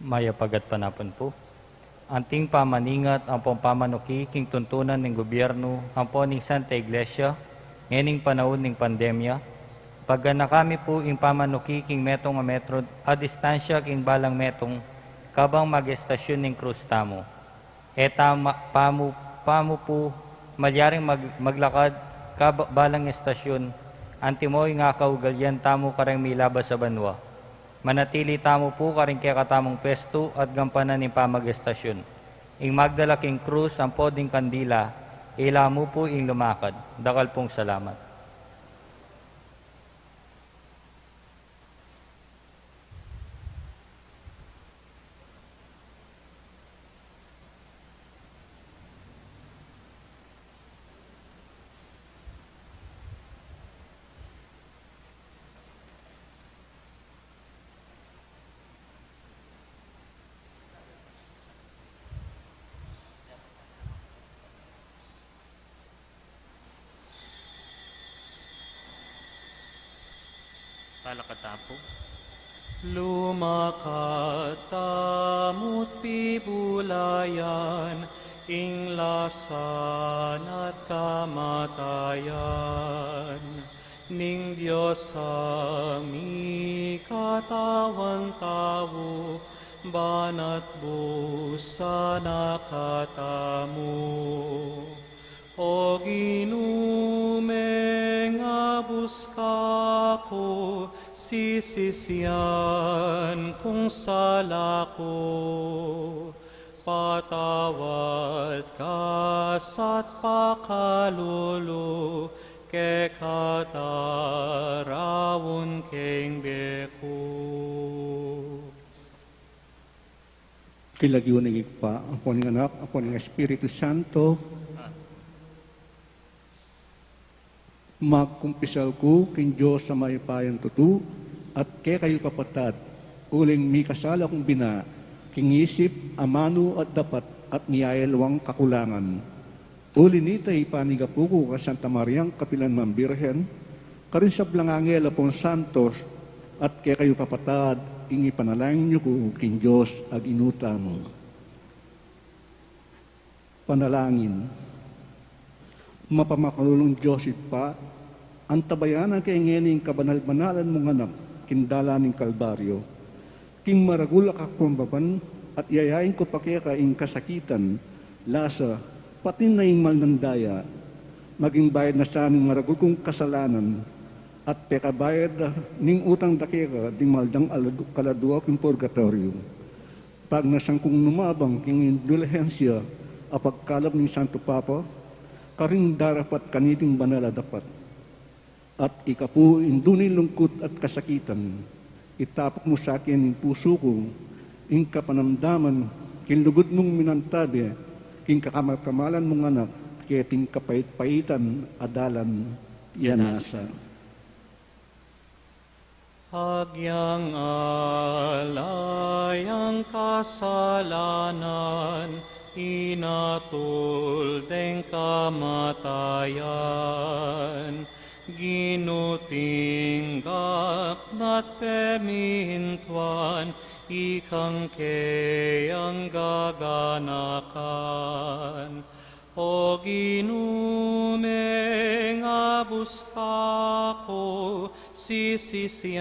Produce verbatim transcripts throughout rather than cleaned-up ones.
Mayap a gatpanapun pu. Anting pamaningat ampong pamanuki king tuntunan ning gobyernu ampo ning Santa Iglesia ngening panaun ning pandemya, pagganaka mi pu ing pamanuki king metung a metro a distansya king balang metung kabang mag-estasyun ning krus tamu. E tama pamu, pamu pu malyaring mag-, maglakad kaba-, balang estasyun, antimo ing kaugalian tamu kareng milabas a banua. Manatili tamu pu karing kekatamung pwestu at gampanan ing pamag-estasyun. Ing magdala king krus ampo ding kandila, ila mu pu ing lumakad. Dakal pung salamat. Talakad tamu pu. Lumakad tamu't pibulayan ing lasan at kamatayan ning Dios a mikatawan tau, banat busan na katamu. O Ginu, mengabus ka ku, sisisian kung sala ku, patawad ka sa't pakalulu keka daraun king bie ku. King lagyu ning Ibpa, ampo ning Anak, ampo ning Espiritu Santo. Magkumpisal ku king Dios a mayupayang tutu, at kekayu kapatad, uling mikasala kung bina, king isip, amanu at dapat, at miyayaliwang kakulangan. Uli nita ipanigapu ku kang Santa Mariang kapilan man Birhen, karing sablang anghel ampong santos, at kekayu kapatad, ing ipanalangin yu ku king Dios a Ginu tamu. Panalangin. Mapamakalulung Dios Ibpa, antabayanan ke ngeni ing kabanal-banalan mung Anak king dalan ning Kalbaryo, king maragul a kakumbaban, at yayain ku pa keka ing kasakitan, lasa, pati na ing mal nang daya, maging bayad na sa ning maragul kung kasalanan, at pekabayad ning utang da keka ding mal dang aladu-, kaladua king purgatoryo. Pagnasan kung numabang king indulhensya a pagkalub ning Santo Papa, karing darapat kaniting banal a dapat. At ika pu ing duni lungkut at kasakitan, itapuk mu sa king pusu ku ing kapanamdaman king lugud mung minantabe, king kakamal-kamalan mung Anak, keting kapait-paitan a dalan. Yan nasa. Agyang alay ang kasalanan, inatul deng kamatayan, Ginu tinggap na't pemintuan, ikang keyang gaganakan. O Ginu, mengabus ka ku, sisisian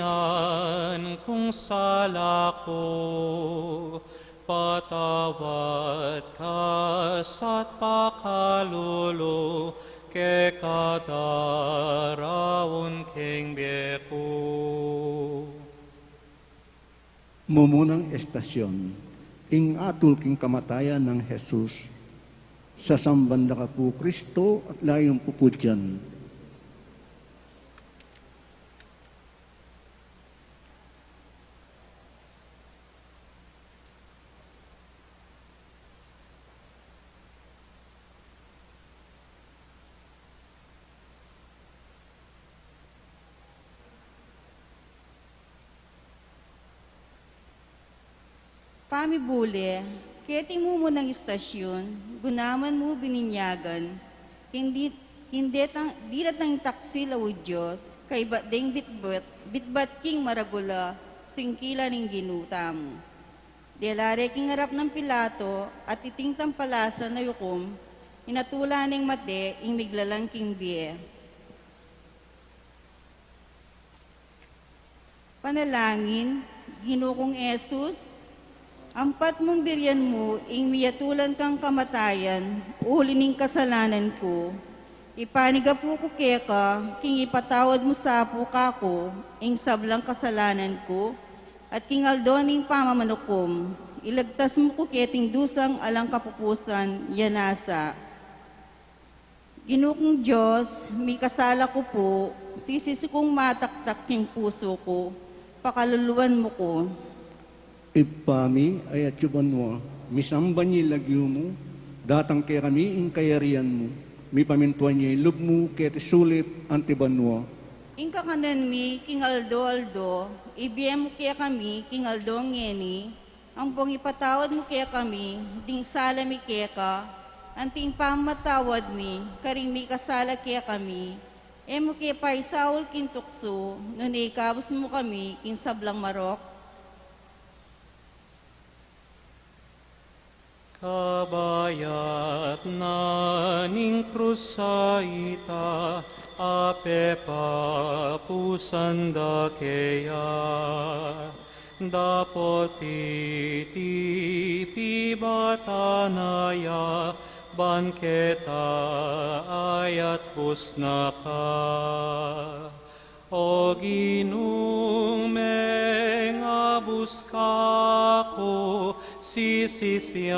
kung sala ku, patawad ka sa't pakalulu keka daraun king bie ku. Mumunang estasyon, ing atul king kamatayan nang Jesus. Sasamban da ka pu, Kristo, at layun pupudyan. Pamibule, keti mu munang istasyun, gunaman mu bininyagan, king di, king detang, didatang taksil a Dios, kaybat deng bitbat, bitbat king maragul a singkila ning Ginu tamu. Dela re king arap nang Pilato, at iting tampalasan a yukum, inatula neng mate ing miglalang king bie. Panalangin. Ginu kung Jesus, ampat mung birian mu ing miatulan kang kamatayan uli ning kasalanan ku. Ipanigapu ku keka king ipatawad mu sa pu kaku ing sablang kasalanan ku, at king aldo ning pamanukum, ilagtas mu ku keting dusang alang kapupusan ya nasa. Ginu kung Dios, mikasala ku pu, sisisi kung mataktak king pusu ku, pakaluluan mu ku. Ibpa mi, a atsu ka banua, misamban ya ing lagyu mu, datang kekami ing kayarian mu, mipamintuan ya ing lub mu keti sulip anti banua. Ing kakanan mi king aldo-aldo, ibie mu kekami king aldo ngeni, ampong ipatawad mu kekami ding sala mi keka, anti ing pamamatawad mi karing mikasala kekami. E mu ke paisaul king tuksu, nune ikabus mu kami king sablang marok. Kabayat na ning krus a ita, a pepapusan da keya. Dapot iti pibatan na ya, ban keta ayat bus na ka. O Ginung mengabus kaku, sisisian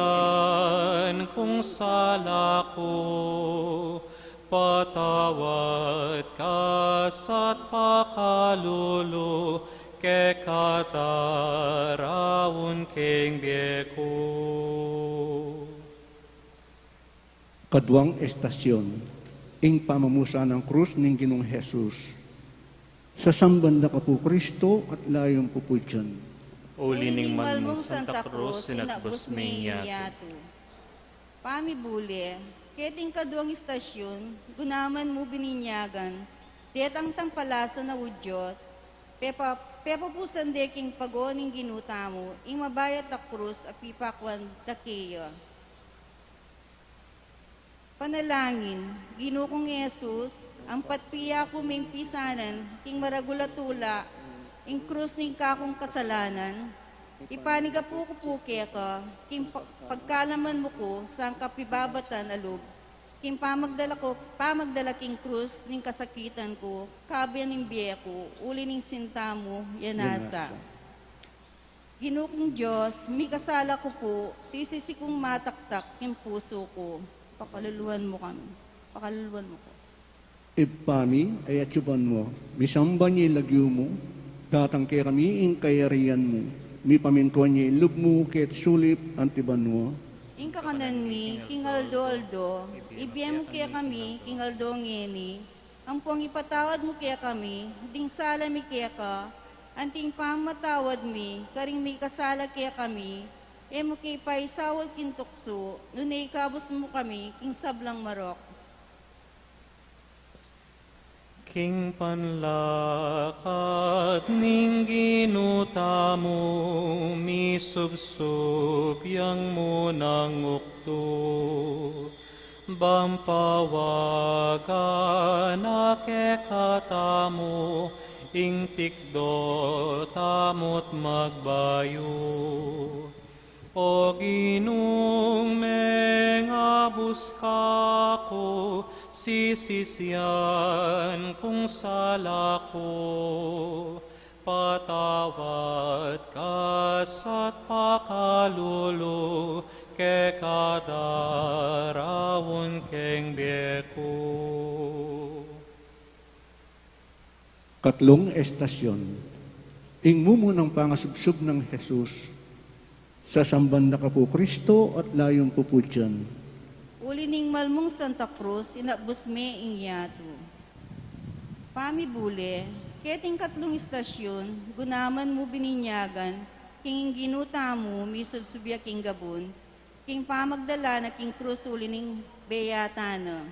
kung sala ku, patawad ka sa pakalulu, keka daraun king bie ku. Kaduang estasion, ing pamamusan nang krus ning Ginung Jesus. Sasamban da ka pu Kristo at layum pupudyan. Uli ning malmung Santa Cruz, sinakbus me ing yatu. Pamibule, keting kaduang estasion, gunaman mu bininyagan detang tampalasan a Dios, pepa-, pepapusan de king pago ning Ginu tamu ing mabayat a krus a pipakuan da keya. Panalangin. Ginu kung Jesus, ampat pia ku meng pisanan king maragul a tula, ing krus ning kakung kasalanan, ipanigapu ku pu keka king pa-, pagkalaman mu ku sangkap pibabatan a lub, king pamagdala ku, pamagdala king krus ning kasakitan ku, kabe ning bie ku, uli ning sinta mu ya nasa. Ginu kung Dios, mikasala ku pu, sisisi kung mataktak king pusu ku. Pakaluluan mu kami. Pakaluluan mu ku. Ibpa mi, a atsu ka banua, misamban ya ing lagyu mu, datang kekami ing kayarian mu, mipamintuan ya ing lub mu keti sulip anti banua. Ing kakanan mi king aldo-aldo, ibie mu kekami king aldo ngeni, ampong ipatawad mu kekami ding sala mi keka, anti ing pamamatawad mi karing mikasala kekami. E mu ke paisaul king tuksu, nune ikabus mu kami king sablang marok. King panlakad ning Ginu tamu, misubsub yang munang ukdu, ban pawagan na kekatamu ing tikdo tamu't magbayu. O Ginung mengabus kaku, sisisian kung sala ku, patawad ka sa't pakalulu keka daraun king bie ku. Katlung estasion. Ing mumunang pangasubsub nang Jesus. Sasamban da ka pu Kristo at layum pupudyan. Uli ning malmung Santa Cruz, inakbus me ing yatu. Pamibule, keting katlung estasion, gunaman mu bininyagan king ing Ginu tamu misubsub ya king gabun, king pamagdala na king krus uli ning beyatan na.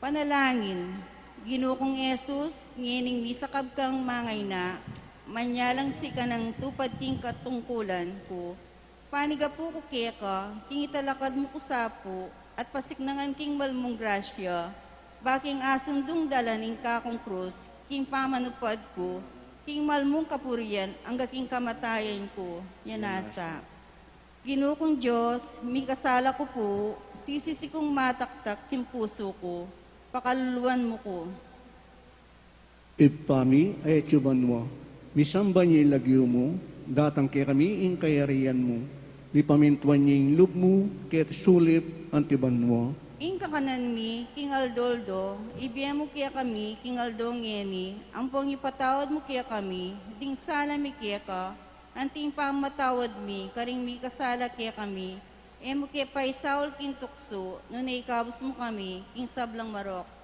Panalangin. Ginu kung Jesus, ngening misakab kang mangaina, Manyalang sika nang tupad king katungkulan ku, panigapu ku keka, king italakad mu ku sa pu, at pasiknangan king malmung grasya, ba king asundung dalan ing kakung krus, king pamanupad ku, king malmung kapurian, angga king kamatayan ku, ya nasa. Ginu kung Dios, mikasala ku pu, sisisi kung mataktak king pusu ku, pakaluluan mu ku. Ibpa mi, a atsu banua, misamban ya ing lagyu mu, datang kekami ing kayarian mu, mipamintuan ya ing lub mu, keti sulip anti banua. Ing kakanan mi king aldo-aldo, ibie mu kekami king aldo ngeni, ampon ipatawad mu kekami ding sala mi keka, anti ing pamamatawad mi karing mikasala kekami, e mu ke paisaul king tuksu, nune ikabus mu kami king sablang marok.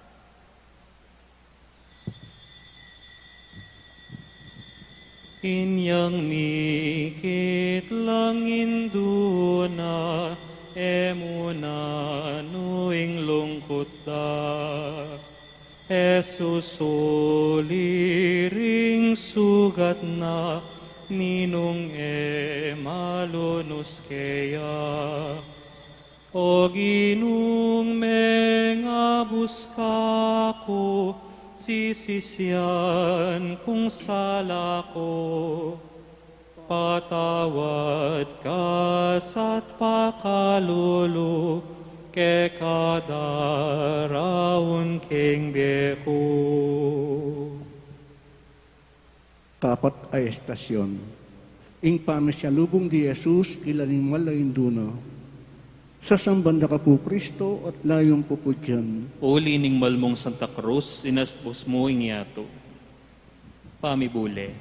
Inyang mikit lang indu na, e mu na nu ing lungkut da. Jesus, uli ring sugat na, ninung e malunus keya. O Ginung mengabus kaku, sisisian kung sala ku, patawad ka sa at pakalulu keka daraun king bie ku. Kapat a estasyon. Ing pamisalubung di Jesus kila ning mal a indu na. Sasamban da ka pu Kristo at layung pupudyan. Uli ning malmung Santa Cruz, inasbus mu ing yatu. Pamibule.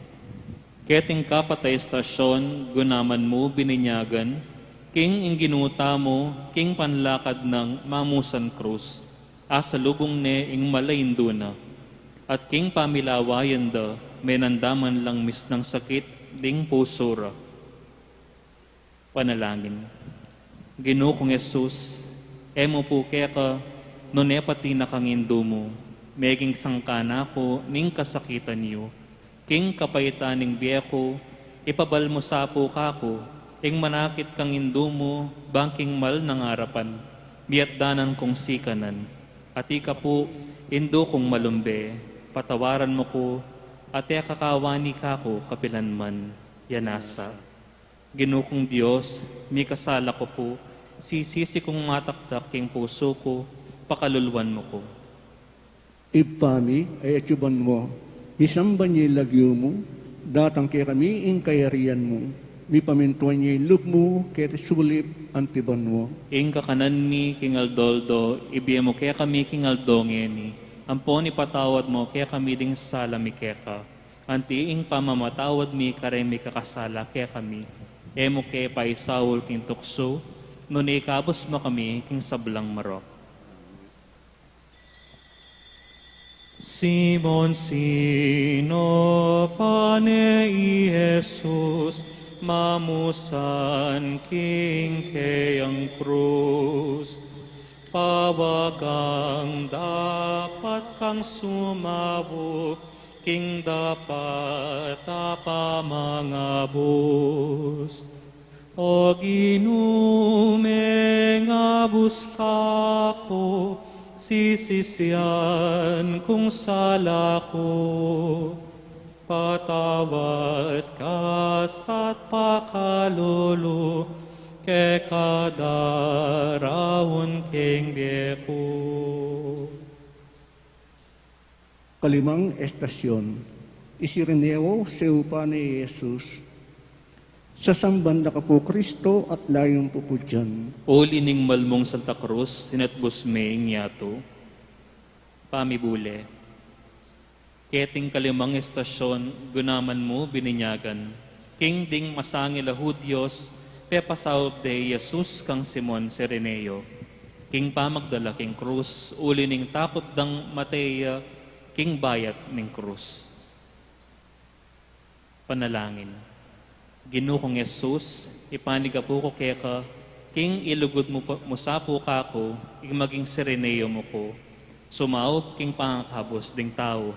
Keting kapat a estasyon, gunaman mu bininyagan, king ing Ginu tamu, king panlakad nang mamusan krus, asalubung ne ing mal a indu na, at king pamilawayan da, menandaman lang misnang sakit ding pusu ra. Panalangin. Ginu kung Jesus, e mu pu keka, nune pati na kang indu mu, meging sangkan aku ning kasakitan yu, king kapaitan ning bie ku, ipabal mu sa pu kaku, ing manakit kang indu mu, bang king mal nang arapan, miatdanan kung sikanan, at ika pu, indu kung malumbe, patawaran mu ku, at e ka kawani kaku kapilan man, ya nasa. Ginu kung Dios, mikasala ku pu, sisisi kung mataktak king pusu ku, pakaluluan mu ku. Ibpa mi, a atsu banua, misamban ya ing lagyu mu, datang kekami ing kayarian mu, mipamintuan ya ing lub mu, keti sulip anti banua. Ing kakanan mi king aldo-aldo, ibie mu kekami king aldo ngeni, ampon ipatawad mu kekami ding sala mi keka, anti ing pamamatawad mi karing mikakasala kekami. E mu ke paisaul king tuksu, nune ikabus mu kami king sablang marok. Simon, sino pa ne i Jesus, mamusan king keyang krus, pawagang dapat kang sumabu, king dapat a pamangabus. O Ginu, mengabus kaku, sisisian kung sala ku, patawad ka sa at pakalulu keka daraun king bie ku. Kalimang estasyon. I Cireneo, seu pa ne i Jesus. Sasamban da ka pu Kristo at layun pupudyan. Uli ning malmung Santa Cruz, inatbus me ing yatu. Pamibule. Keting kalimang estasyon, gunaman mu bininyagan. King ding masangil a Hudyos, pepasaup de i Jesus kang Simon Cireneo. King pamagdala king krus, uli ning takut dang matei ya king bayat ning krus. Panalangin. Ginu kung Jesus, ipanigapu ku keka, king ilugud mu pa, mu sa pu kaku, ing maging Cireneo mu ku, sumaup king pangakabus ding tau.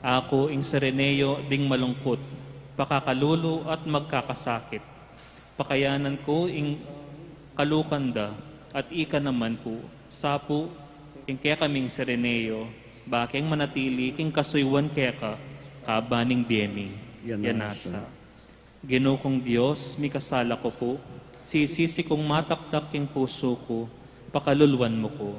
Aku ing Cireneo ding malungkut, pakakalulu at magkakasakit. Pakayanan ku ing kalukan da, at ika naman pu, sapu ing kekaming Cireneo, bakeng manatili king kasuyuan keka, kaban ning bie mi. Yan nasa. Ginu kung Dios, mikasala ku pu, sisisi kung mataktak king pusu ku, pakaluluan mu ku.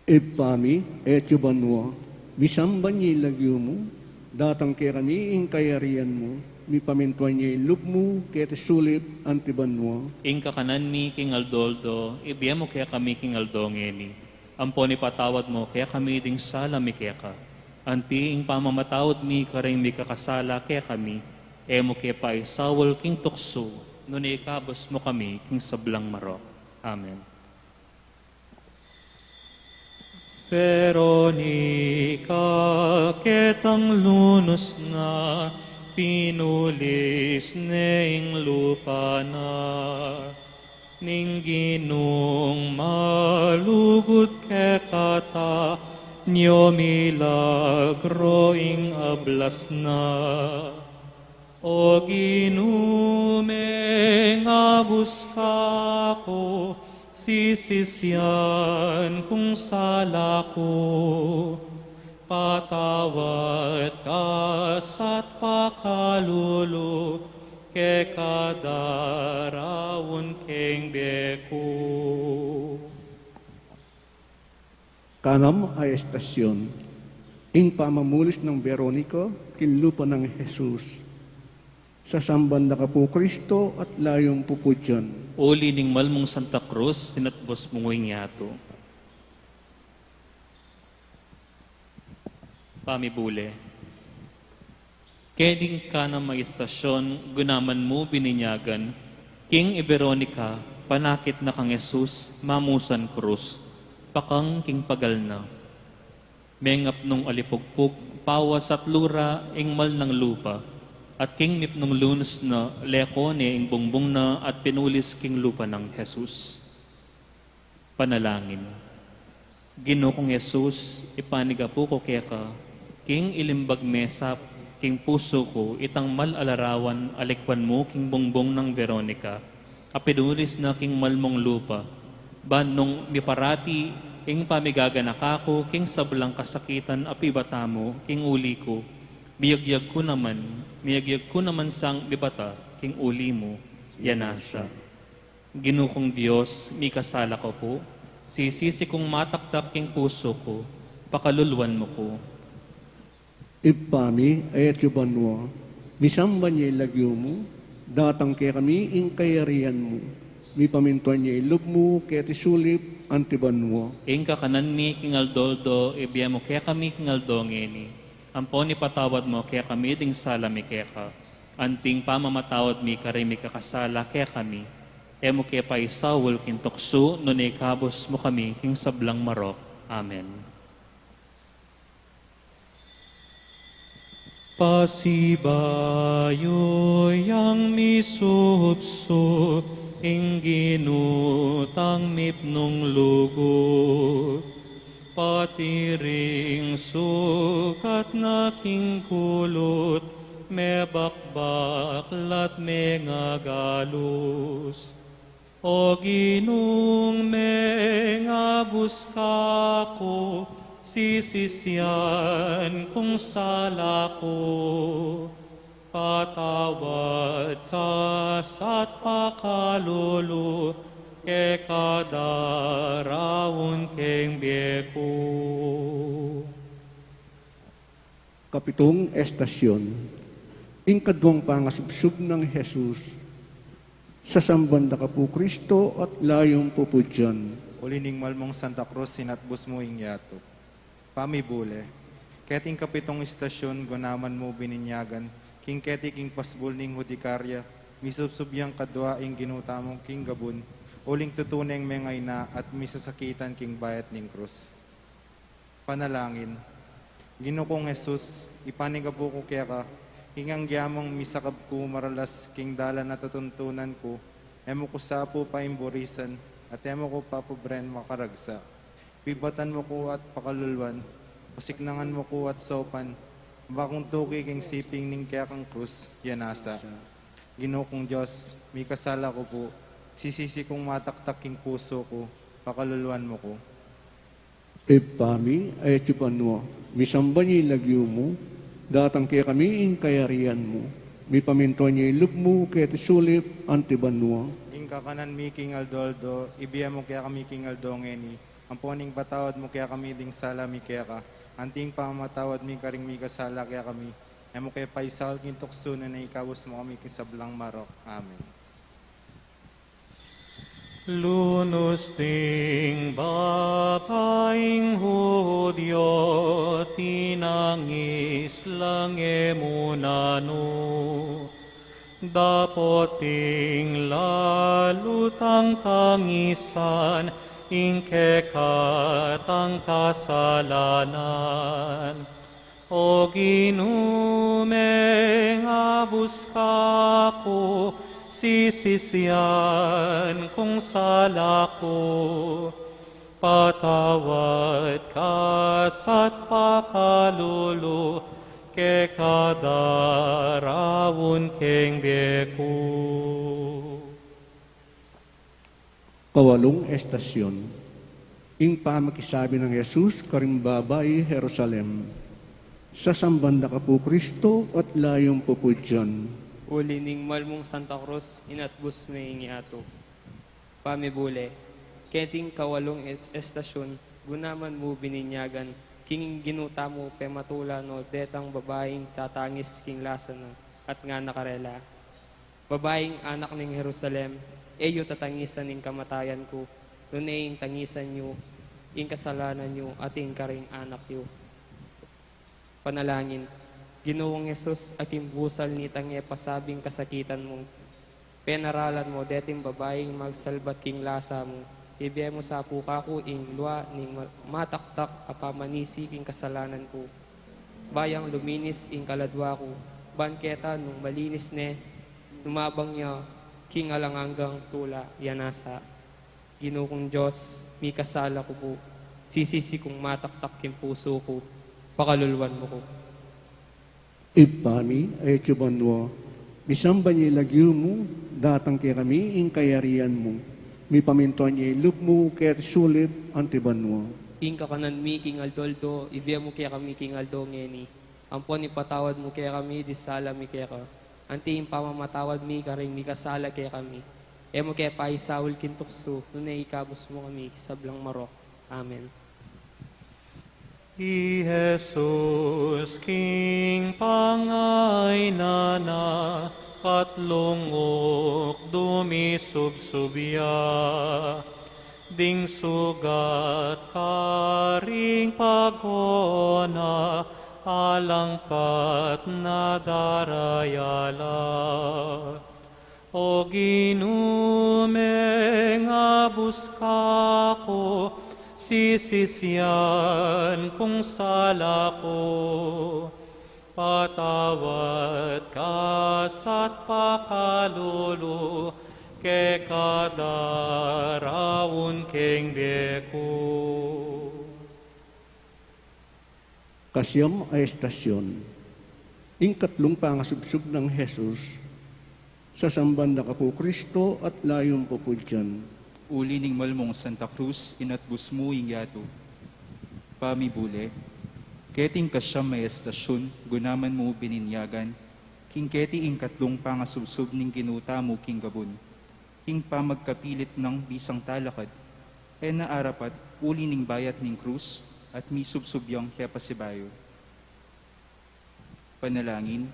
Ibpa mi, e ka banua, misamban ya ing lagyu mu, datang kekami ing kayarian mu, mipamintuan ya ing lub mu, keti sulip anti banua. Ing kakanan mi king aldo-aldo, ibie mu kekami king aldo ngeni. Ampon ipatawad mu kekami ding sala mi keka, anti ing pamamatawad mi karing mikakasala kekami, e mu ke paisaul king tuksu, nune ikabus mu kami king sablang marok. Amen. Veronica, ketang lunus na, pinulis ne ing lupa na. Ning Ginung malugud kekata, nyo milagro ing ablas na. O Ginu, mengabus ka ku, sisisian kung sala ku, patawad ka sa at pakalulu, keka daraun king bie ku. Kanam a estasion, ing pamamulis nang Veronica king lupa nang Jesus. Sasamban da ka pu Kristo at layum pupudyan. Uli ning malmung Santa Cruz, sinatbus mu ing yatu. Pamibule. Keni ing kanam a estasion, gunaman mu bininyagan, king i Veronica, panakit na kang Jesus, mamusan krus, pakang king pagal na. Mengapnung alipugpug, pawas at lura, ing mal nang lupa, at king mipnung lunus na, leko ne ing bungbung na, at pinulis king lupa nang Jesus. Panalangin. Ginu kung Jesus, ipanigapu ku keka, king ilimbag me sa king pusu ku, itang mal a larawan a likwan mu king bungbung nang Veronica, a pinulis na king malmung lupa, ban nung miparati ing pamigaganaka ku king sablang kasakitan a pibata mu king uli ku, miyagyag ku naman, miyagyag ku naman sang mibata king uli mu, ya nasa. Ginu kung Dios, mikasala ku pu, sisisi kung mataktak king pusu ku, pakaluluan mu ku. Ibpa mi, a atsu ka banua, misamban ya ing lagyu mu, datang kekami ing kayarian mu, mipamintuan ya ing lub mu keti sulip anti banua. Ing kakanan mi king aldo-aldo, ibie mu kekami king aldo ngeni, ampon ipatawad mu kekami ding sala mi keka, anti ing pamamatawad mi karing mikakasala kekami, e mu ke paisaul king tuksu, nune ikabus mu kami king sablang marok. Amen. Pasibayu yang misupsup ing Ginu tang mipnung lugud, pati ring sukat na king kulut, mebakbak la't mengagalus. O Ginung mengabus kaku, sisisian kung sala ku, patawad ka sa't pakalulu keka daraun king bie ku. Kapitung estasion, ing kaduang pangasubsub nang Jesus. Sasamban da ka pu Kristo at layum pupudyan. Uli ning malmung Santa Cruz, sinatbus mu ing yatu. Pamibule. Keting kapitung estasion, gunaman mu bininyagan king keti king pasbul ning hudikarya, misubsub yang kadua ing Ginu tamu king gabun, uling tutu neng mengaina at misasakitan king bayat ning krus. Panalangin. Ginu kung Jesus, ipanigapu ku keka, ing anggia mung misakab ku maralas king dalan a tutuntunan ku, e mu ku sa pu paimburisan, at e mu ku papabren makaragsa. Pibatan mu ku at pakaluluan, pasiknangan mu ku at saupan, Bakung tuki king siping ning kekang krus, ya nasa. Ginu kung Dios, mikasala ku pu, sisisi kung mataktak king pusu ku, pakaluluan mu ku. Ibpa mi, atsu ka banua, misamban ya ing lagyu mu, datang kekami ing kayarian mu, mipamintuan ya ing lub mu keti sulip anti banua. Ing kakanan mi king aldo-aldo, ibie mu kekami king aldo ngeni, ampon ipatawad mu kekami ding sala mi keka, anti ing pamamatawad mi karing mikasala kekami, e mu ke paisaul king tuksu nune ikabus mu kami king sablang marok. Amen. Lunus ding babaing Judio, tinangis lang e mu nanu. Dapot ding lalu tang tangisan, ing kekatang kasalanan. O Ginu, mengabus ka ku, sisisian kung sala ku, patawad ka sa't pakalulu, keka daraun king bie ku. Kawalung estasyon. Ing pamakisabi nang Jesus karing babai Jerusalem. Sasamban da ka pu Kristo at layum pu pu dian. Uli ning malmung Santa Cruz, inatbus me ing yatu. Pamibule. Keting kawalung es-, estasyon, gunaman mu bininyagan, king Ginu tamu pematula no detang babaing tatangis king lasa na, at ngana karela, Babaing anak ning Jerusalem, e yu tatangisan ing kamatayan ku, nune ing tangisan yu ing kasalanan yu at ing karing anak yu. Panalangin. Ginu kung Jesus, aking busal nitang e pasabing kasakitan mu, penaralan mu deting babaing magsalbat king lasa mu, ibie mu sa pu kaku ing lua ning ma-, mataktak a pamanisi king kasalanan ku. Ba yang luminis ing kaladua ku, ban keta nung malinis ne, lumabang ya king alang anggang tula, ya nasa. Ginu kung Dios, mikasala ku pu, sisisi kung mataktak king pusu ku, pakaluluan mu ku. Ibpa mi, atsu ka banua, misamban ya ing lagyu mu, datang kekami ing kayarian mu, mipamintuan ya ing lub mu keti sulip anti banua. Ing kakanan mi king aldo-aldo, ibie mu kekami king aldo ngeni, ampon ipatawad mu kekami ding sala mi keka, anti ing pamamatawad mi karing mikasala kekami. E mu ke paisaul king tuksu, nune ikabus mu kami king sablang marok. Amen. I Jesus king pangaynan na, katlung ukdu misubsub ya, ding sugat karing pag-ona, alang patnad daraya la. O Ginu, mengabus ka ku, sisisian kung sala ku, patawad ka sa't pakalulu, keka daraun king bie ku. Kasiam a estasyon. Ing katlung pangasubsub nang Jesus, sasamban da ka pu Kristo at layum pu pu dian. Uli ning malmung Santa Cruz, inatbus mu ing yatu. Pamibule. Keting kasiam a estasyon, gunaman mu bininyagan, king keti ing katlung pangasubsub ning Ginu tamu king gabun, king pamagkapilit nang bisang talakad, e na arapat uli ning bayat ning krus at misubsub yang kepasibayu. Panalangin.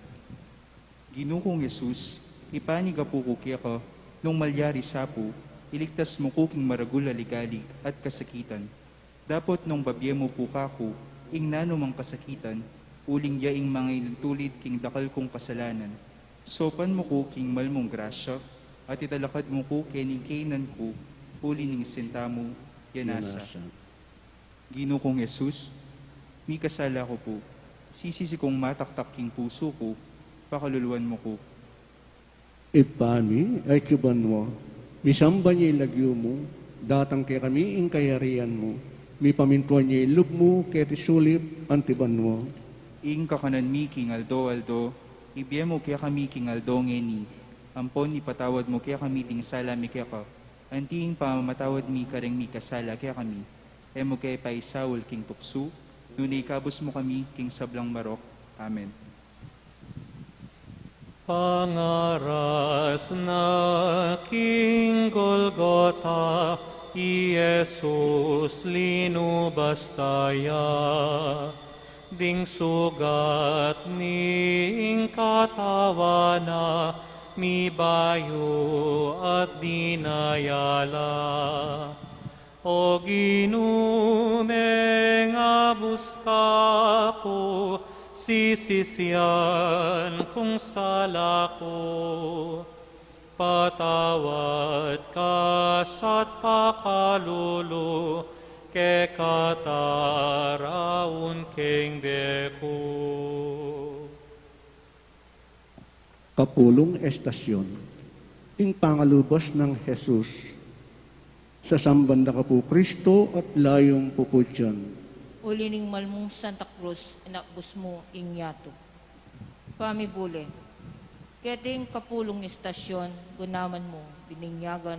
Ginu kung Jesus, ipanyawad ku keka, nung malyari sa pu, iligtas mu ku king maragul a ligalig at kasakitan. Dapot nung babie mu pu kaku ing nanu mang kasakitan, uling ya ing mangilintulid king dakal kung kasalanan, saupan mu ku king malmung grasya, at italakad mu ku keni king kaynan ku, uli ning sinta mu, ya nasa. Ginu kung Jesus, mikasala ku pu, sisisi kung mataktak king pusu ku, pakaluluan mu ku. Ibpa mi, atsu ka banua, misamban ya ing lagyu mu, datang kekami ing kayarian mu, mipamintuan ya ing lub mu keti sulip anti banua. Ing kakanan mi king aldo-aldo, ibie mu kekami king aldo ngeni. Ampon ipatawad mu kekami ding sala mi keka, anti ing pamamatawad mi kareng mikasala kekami. E mu ke paisaul king tuksu, nune ikabus mu kami king sablang marok. Amen. Pangaras na king Golgota, i Jesus linubas da ya. Ding sugat ning katawan na, mibayu at dinaya la. O Ginu, mengabus ka ku, sisisian kung sala ku. Patawad ka sa pakalulu, keka daraun king bie ku. Kapulung estasyon. Ing pangalubas nang Jesus. Sasamban da ka pu Kristo at layum pu pudyan. Uli ning mal mung Santa Cruz, inakbus mu ing yatu. Pamibule. Keti ing kapulung estasyon, gunaman mu, bininyagan,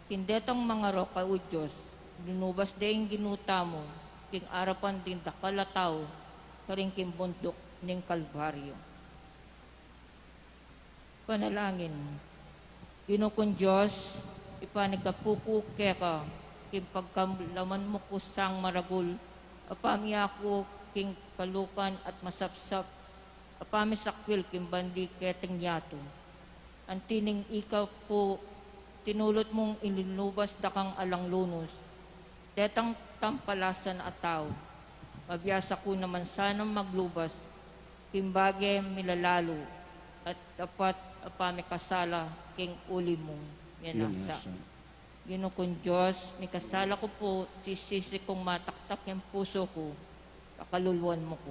king detang mangarok a Judios, linubas de ing Ginu tamu, king arapan ding dakal a tau, karin king bunduk ning Kalbaryo. Panalangin. Ginu kung Dios, ipanyawad ku pu keka, king pagkalaman mu ku sang maragul, a pamiyaku king kalukan at masapsap, a pamisakwil king bandi ketang yatu. Anti ning ika pu tinulut mung ilinubas da kang alang lunus, detang tampalasan a tau. Mabiasa ku naman sanang maglubas, king bage milalalu, at dapat a pamikasala king uli mung menasa. Menasa. Ginu kung Dios, mikasala ku pu, sisisi kung mataktak ing pusu ku, pakaluluan mu ku.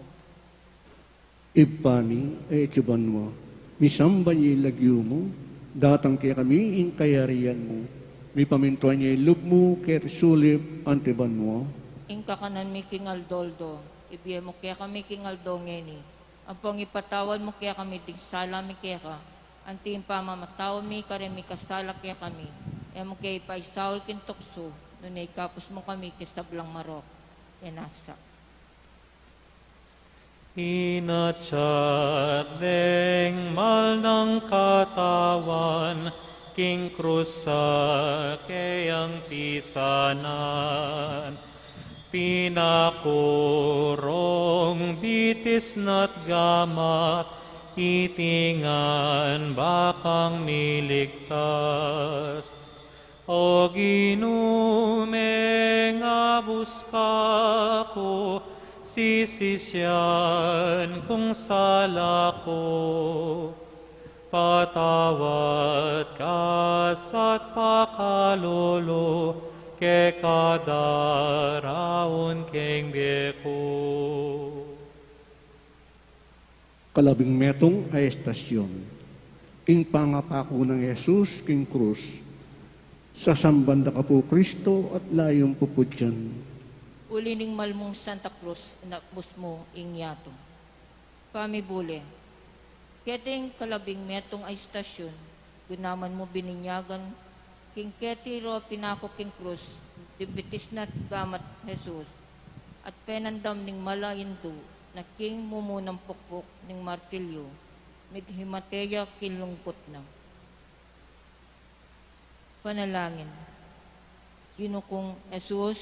Ibpa mi, e atsu banua, misamban ya ing lagyu mu, datang kekami ing kayarian mu, mipamintuan ya ing lub mu keti sulip anti banua. Ing kakanan mi king aldo-aldo, ibie mu kekami king aldo ngeni, ampon ipatawad mu kekami ding sala mi keka, anti ing pamamatawad mi kareng mikasala kekami, e mu ke ipaisaul king tuksu, nune ikabus mu kami king sablang marok. Menasa. Inatsat deng mal nang katawan, king krus a keyang pisanan. Pinakurung bitis na't gamat, iti ngan ba kang miligtas. O Ginu, mengabus ka ku, sisisian kung sala ku. Patawad ka sa't pakalulu, keka daraun king bie ku. Kalabing metung a estasyon. Ing pangapaku nang Jesus king krus. Sasamban da ka pu Kristo at layum pu pudyan. Uli ning mal mung Santa Cruz, inakbus mu ing yatu. Pamibule. Keti ing kalabing metung a estasyon, gunaman mu bininyagan, king keti ro pinaku king krus, ding bitis na't gamat Jesus, at penandam ning mal a indu, na king mumunang pukpuk ning martilyu, mighimate ya king lungkut na. Panalangin. Ginu kung Jesus,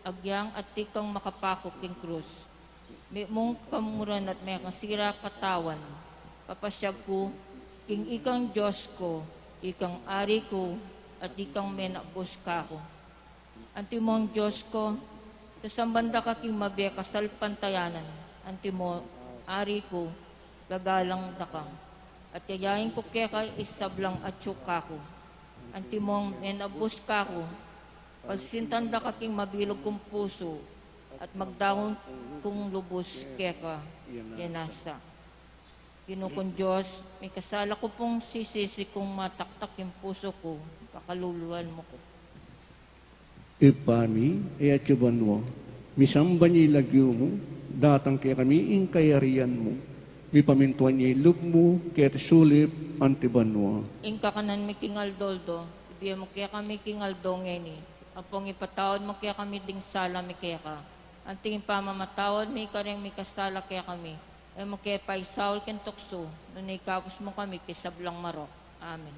agyang atin kang makapaku king krus, mimung kamuran at mengasira katawan, papasyag ku, king ikang Dios ku, ikang Ari ku, at ikang menakbus kaku. Antimong Dios ku, sasamban da ka king mabie kasalpantayanan, antimong Ari ku, gagalang da ka. At yayain ku keka ing sablang atyu kaku. Antimong menakbus kaku, palsintan da ka king mabilug kung pusu, at magdaun kung lubus keka, menasa. Ginu kung Dios, mikasala ku pung sisisi kung mataktak ing pusu ku, pakaluluan mu ku. Ibpa mi, e atsu banua, misamban ya ing lagyu mu, Datang kekami ing kayarian mu. Mipamintuan ya ing lub mu, keti sulip anti banua. Ing kakanan mi king aldo-aldo ibie mu kekami king aldo ngeni. Ampong ipatawad mu kekami ding sala mi keka, anti ing pamamatawad mi kareng mikasala kekami. E mu ke paisaul king tuksu, nune ikabus mu kami king sablang marok. Amen.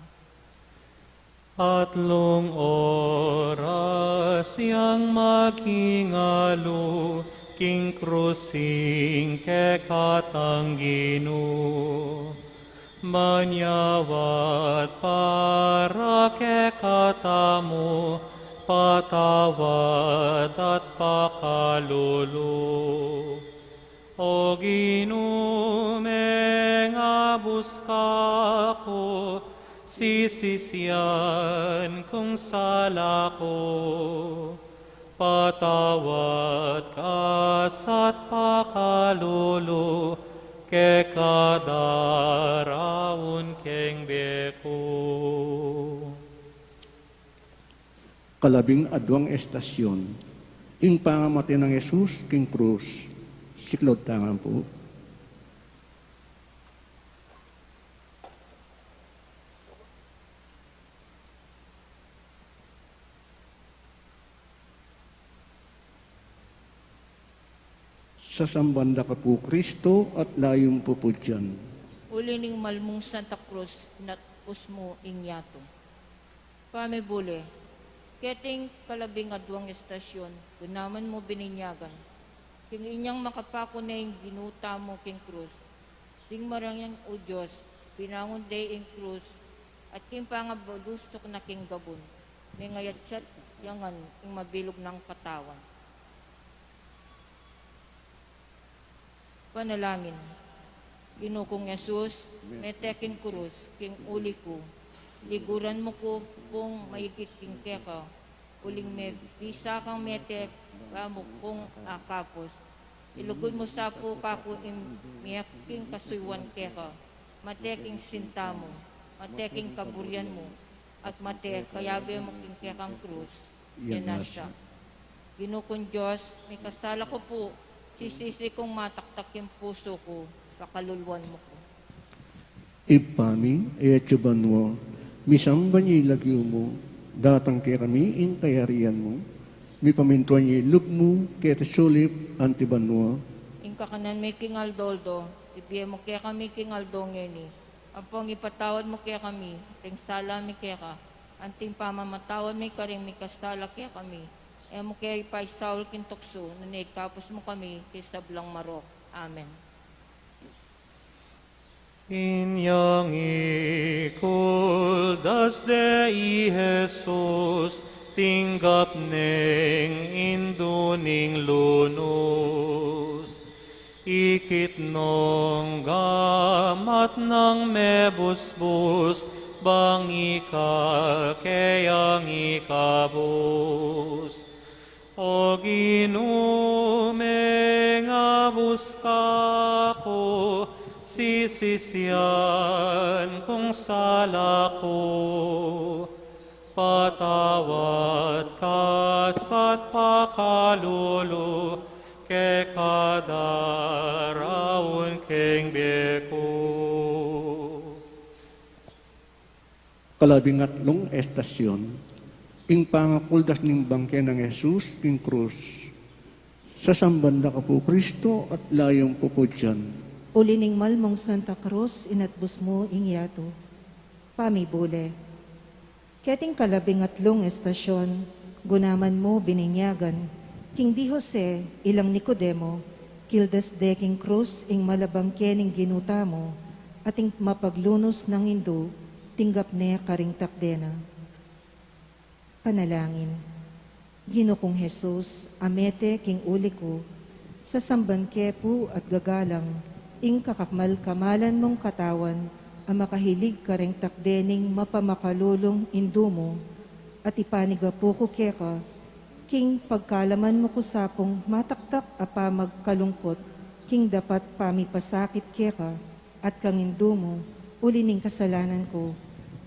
Atlung oras yang makingalu king krus ing kekatang Ginu. Manyawad para kekatamu, patawad at pakalulu. O Ginu, mengabus ka ku, sisisian kung sala ku. Patawad ka sa at pakalulu, kekadaraun keng bie ku. Kalabing aduang estasyon, ing pangamate nang Jesus king krus. Siklaud tamu pu. Sasamban da ka pu Kristo at layum pu pu dian. Uli ning malmung Santa Cruz, inatbus mu ing yatu. Pamibule, keting kalabing aduang estasyon, gunaman mu bininyagan king inyang makapaku ne ing Ginu tamu king krus. Ding maranyang o Dios, binangun de ing krus, at king pangabalustuk na king gabun, mengayatsat ya ngan ing mabilug nang katawan. Panalangin. Ginu kung Jesus, mete king krus king uli ku, liguran mu ku pung maigit king keka, uling mebisa kang mete ba mu kung akapus. Ilugud mu sa pu kaku ing mie king kasuyuan keka, mate king sinta mu, mate king kaburian mu, at mate kayabe mu king kekang krus. Yan na siya. Ginu kung Dios, mikasala ku pu, sisisi kung mataktak ing pusu ku, pakaluluan mu ku. Ibpa mi, e atsu banua, misamban ya ing lagyu mu, datang kekami ing kayarian mu, mipamintuan ya ing lub mu, keti sulip anti banua. Ing kakanan mi king aldo-aldo, ibie mu kekami king aldo ngeni. Ampong ipatawad mu kekami ring sala mi keka, anti ing pamamatawad mi karing mikasala kekami. E mu ke ipaisaul king tuksu, nune ikabus mu kami king sablang marok. Amen. Inyang ikuldas de i Jesus, tinggap neng indu ning lunus. Ikit nong gamat nang mebusbus, bang ika keyang ikabus. O Ginu, mengabus ka ku, sisisian kung sala ku. Patawad ka sa at pakalulu, keka daraun keng bie ku. Kalabing atlung estasyon, ing pangakuldas ning bangke nang Jesus king krus. Sasamban da ka pu Kristo at layum pu pu dian. Uli ning malmung Santa Cruz, inatbus mu ing yatu. Pamibule. Keting kalabing atlung estasyon, gunaman mu bininyagan king di Jose ilang Nicodemo, kildas de king krus ing malabangke ning Ginu tamu, at ing mapaglunus nang indu, tinggap ne karing takde na. Panalangin. Ginu kung Jesus, a mete king uli ku, sasamban ke pu at gagalang ing kakakmal-kamalan mung katawan a makahilig kareng takde ning mapamakalulung indu mu, at ipanigapu ku keka, king pagkalaman mu ku sa pung mataktak a pamagkalungkut, king dapat pamipasakit keka, at kang indu mu, uli ning kasalanan ku,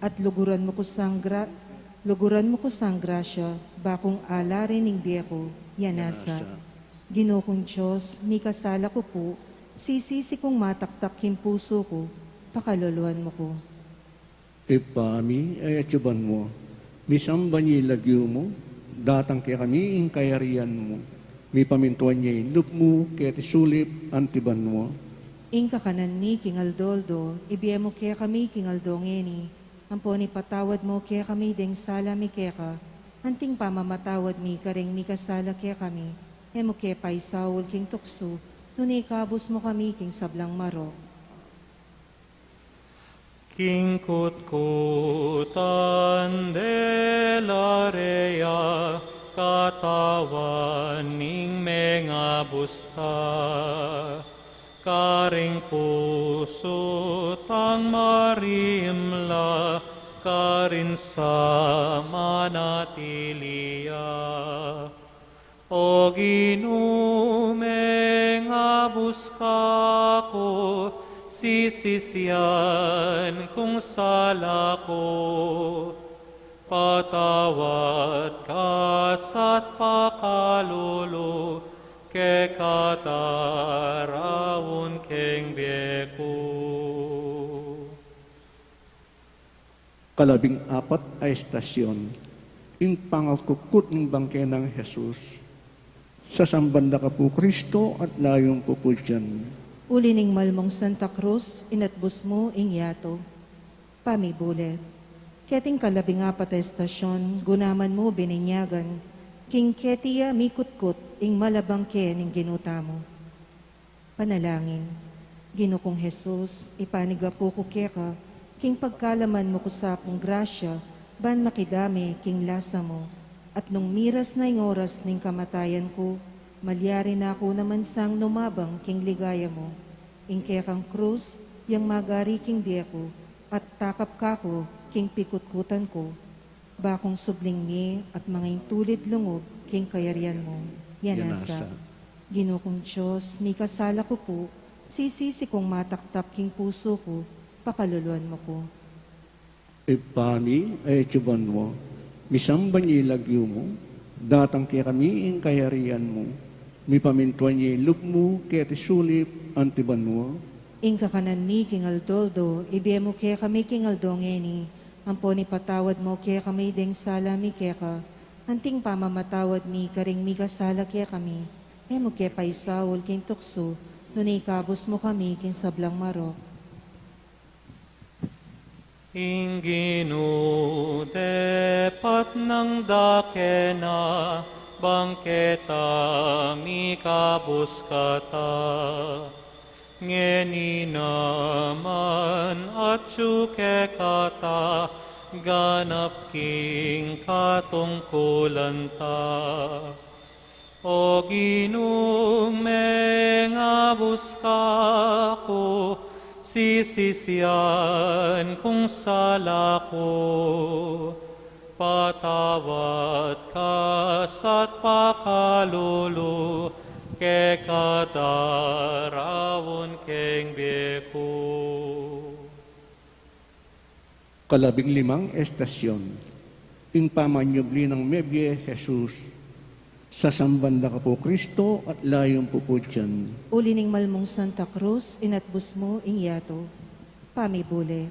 at luguran mu ku sang gra-, luguran mu ku sang grasya, bakung ala re ning bie ku, ya nasa. Ginu kung Dios, mikasala ku pu, sisisi kung mataktak king pusu ku, pakaluluan mu ku. Ibpa mi, e atsu banua, misamban ya ing lagyu mu, datang kekami ing kayarian mu, mipamintuan ya ing lub mu keti sulip anti banua. Ing kakanan mi king aldo-aldo, ibie mu kekami king aldo ngeni, ampon ipatawad mu kekami deng sala mi keka, anting pamamatawad mi kareng mikasala kekami, e mu ke paisaul king tuksu, nune ikabus mu kami king sablang marok. King kutkutan de la rhea, katawan ning mengabus ka, karing pusu tang marimla, karin sa manatili ya. O Ginu, mengabus ka ku, sisisian kung sala ku, patawad ka sa't pakalulu keka, daraun keng bie ku. Kalabing apat a estasyon, ing pangakutkut ning bangke nang Jesus. Sasamban da ka pu Kristo at layun pu pu dian. Uli ning malmung Santa Cruz, inatbus mu ing yatu. Pamibule. Keting kalabing apat a estasyon, gunaman mu bininyagan, king keti ya mikutkut ing malabangke ning Ginu tamu. Panalangin. Ginu kung Jesus, ipanigapu ku keka, king pagkalaman mu ku sa pung grasya, ban makidame king lasa mu, at nung miras na ing oras ning kamatayan ku, malyari na ku naman sang numabang king ligaya mu. Ing kekang krus, yang magari king bie ku, at takap ka ku king pikutkutan ku. Bakung subling mie at mangaintulid lungub king kayarian mu. Yan nasa. Ginu kung Dios, mikasala ku pu, sisisi kung mataktak king pusu ku, pakaluluan mu ku. Ibpa mi, atsu ka banua, misamban ya ing lagyu mu, datang kekami ing kayarian mu, mipamintuan ya ing lub mu keti sulip anti banua. Ing kakanan mi king aldo-aldo, ibie mu kekami king aldo ngeni, ampon ipatawad mu kekami deng sala mi keka, anting pamamatawad mi karing mikasala kekami, e mu ke paisaul king tuksu, nune ikabus mu kami king sablang marok. Ing Ginu depat nang dake na, bangketa mikabus kata. Ngeni naman atyu kekata, ganap king katungkulan ta. O Ginung mengabus kaku, sisisian kung sala ku, patawad ka sa't pakalulu keka, daraun keng bie ku. Kalabing limang estasyon. Ing pamanyubli nang mebie Jesus. Sasamban da ka pu Kristo at layun pu pu dian. Uli ning malmung Santa Cruz, inatbus mu ing yatu. Pamibule.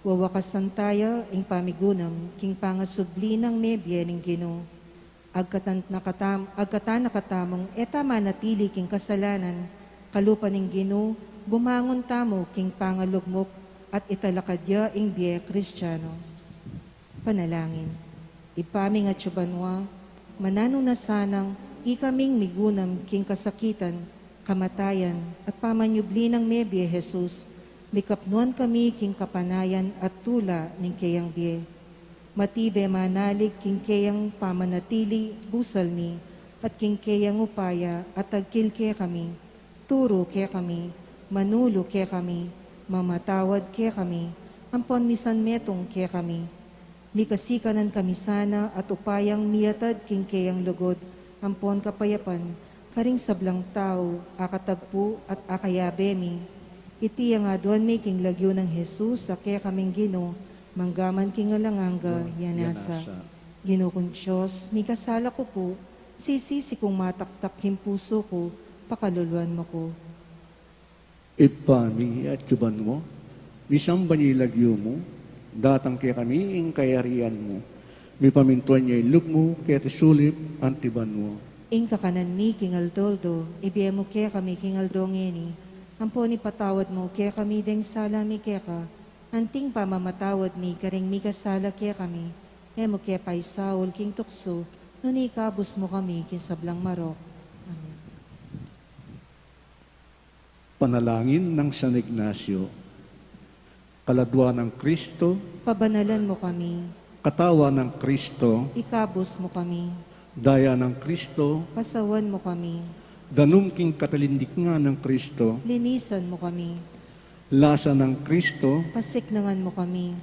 Wawakasan taya ing pamigunam king pangasubli nang mebie ning Ginu. Agkatan na katam-, agkatan na katamung e ta manatili king kasalanan, kalupa ning Ginu, bumangun tamu king pangalugmuk at italakad ya ing bie Kristiano. Panalangin. Ibpa ming atsu banua, mananu na sanang ikaming migunam king kasakitan, kamatayan, at pamanyubli nang mebie Jesus, mikapnuan kami king kapanayan at tula ning keyang bie. Matibe manalig king keyang pamanatili, busal mi, at king keyang upaya, at agkil kekami, turu kekami, manulu kekami, mamatawad kekami, ampon misan metung kekami. Mikasikanan kami sana at upayang miatad king keyang lugud ampon kapayapan karing sablang tau a katagpu at a kayabe mi. Iti ing aduan mi king lagyu nang Jesus a kekaming Ginu, manggaman king alang angga. Yan nasa. Ginu kung Dios, mikasala ku pu, Sisisi kung mataktak king pusu ku, pakaluluan mu ku. Ibpa mi, atiu ka banua, misamban ya ing lagyu mu, datang kekami ing kayarian mu, mipamintuan ya ing lub mu keti sulip anti banua. Ing kakanan mi king aldo-aldo, ibie mu kekami king aldo ngeni, ampon ipatawad mu kekami deng sala mi keka, anti ing pamamatawad mi karing mikasala kekami, e mu ke paisaul king tuksu, nune ikabus mu kami king sablang marok. Amen. Panalangin nang San Ignacio. Kaladua nang Kristo, pabanalan mu kami. Katawan nang Kristo, ikabus mu kami. Daya nang Kristo, pasawan mu kami. Danum king katalindingan nang Kristo, linisan mu kami. Lasa nang Kristo, pasiknangan mu kami.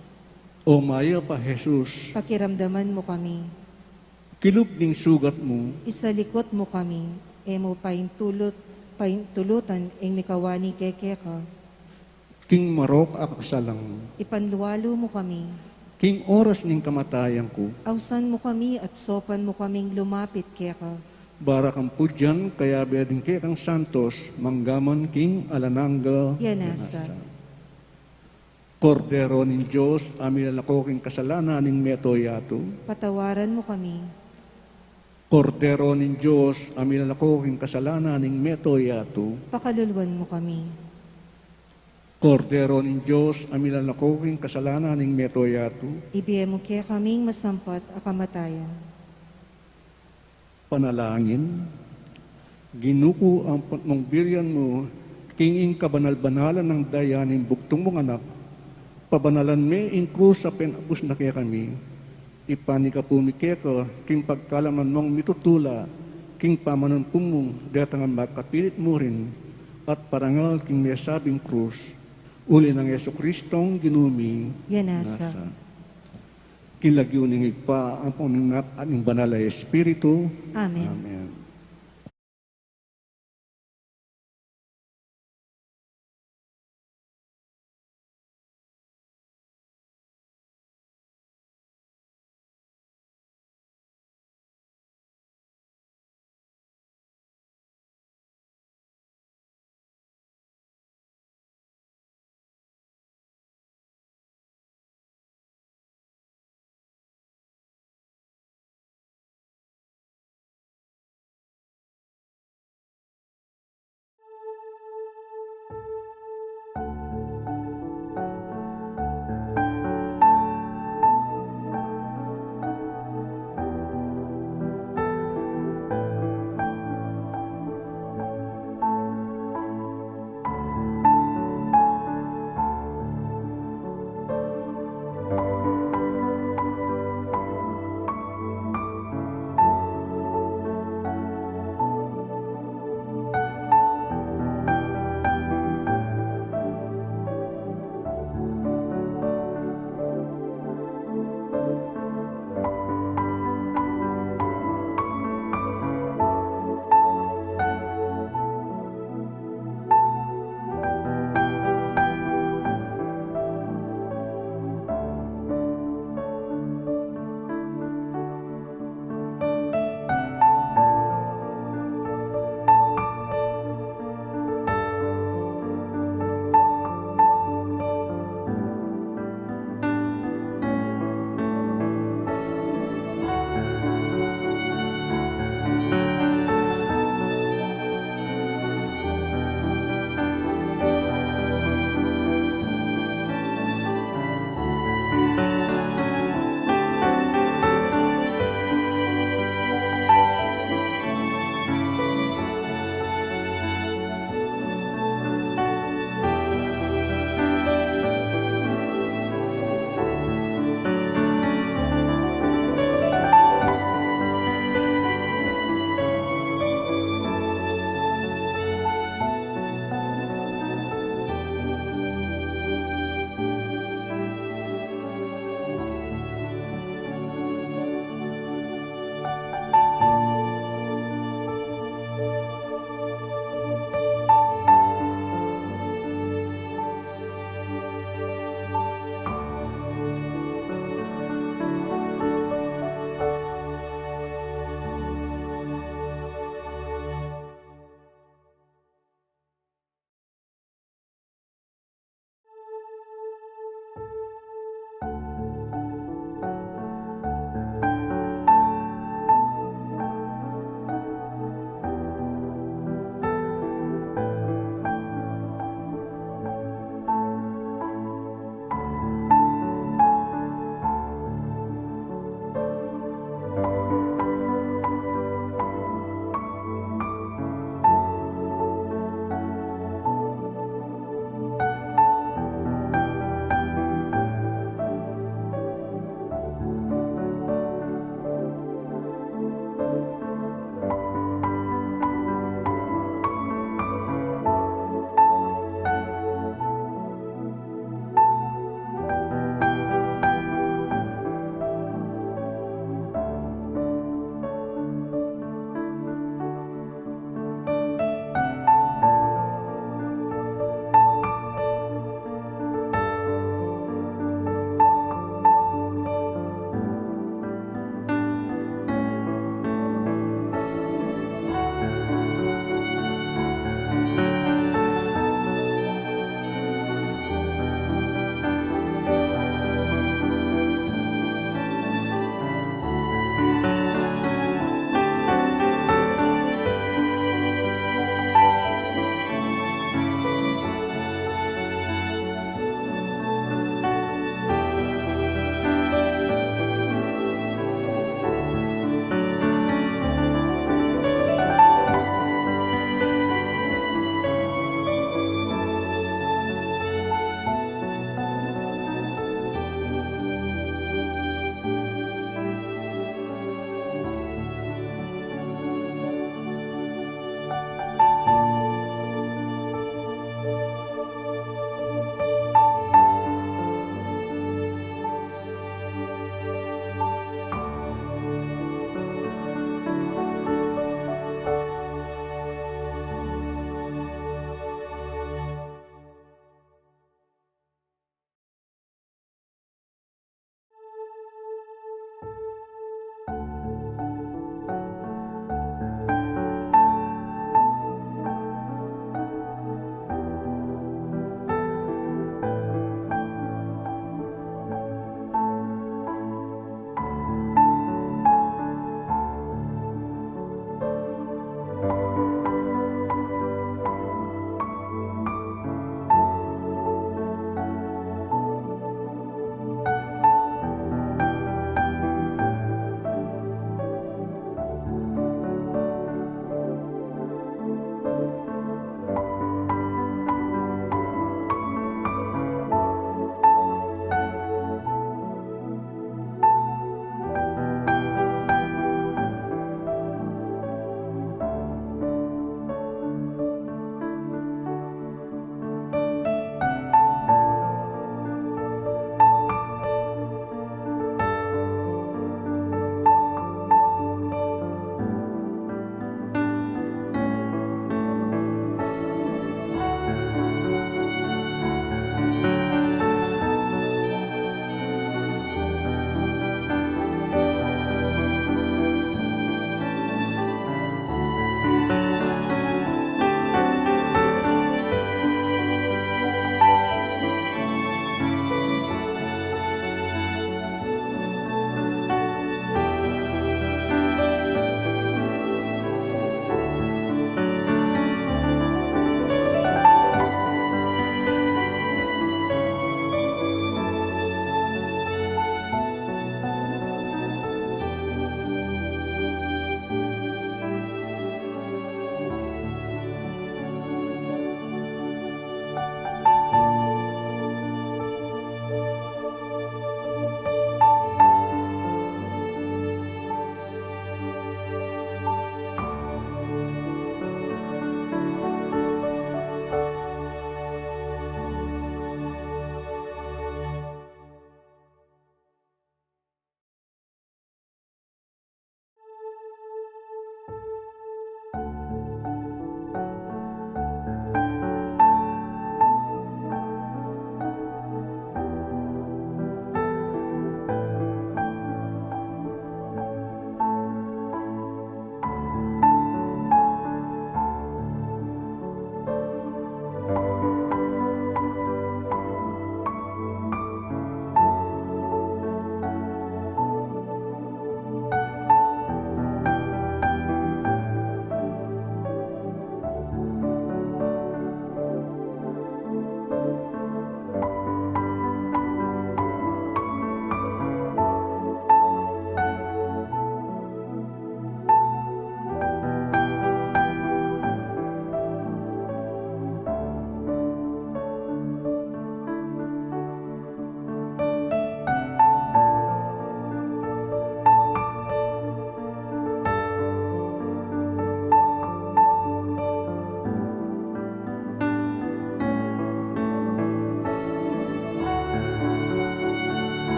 O mayap a Jesus, pakiramdaman mu kami. Kilub ning sugat mu, isalikut mu kami. E mu paintulut, paintulutan ing mikawani keka. King marok a kasalang, ipanlualu mu kami. King oras ning kamatayan ku, ausan mu kami at saupan mu kaming lumapit keka. Para kang pudyan, kayabe ding kekang santos, mangga man king alang angga. Yan nasa. Kordero ning Dios, a milalako king kasalanan ning mabilug a yatu, patawaran mu kami. Kordero ning Dios, a milalako king kasalanan ning mabilug a yatu, pakaluluan mu kami. Kordero ning Dios, a milalako king kasalanan ning mabilug a yatu, ibie mu kekaming masampat a kamatayan. Panalangin. Ginu ku, ampon mung burian mu king ing kabanal-banalan nang daya ning bugtung mung Anak, pabanalan me ing krus a penabus na kekami. Ipanikapu mi keka king pagkalaman mung mitutula king pamanumpu mu detang makapilit mu rin at parangal king mesabing krus. Uli nang Jesucristong Ginu mi. Yan nasa. King lagyu ning Ibpa, ampon ning Anak, at ning Banal a Espiritu. Amen. Amen.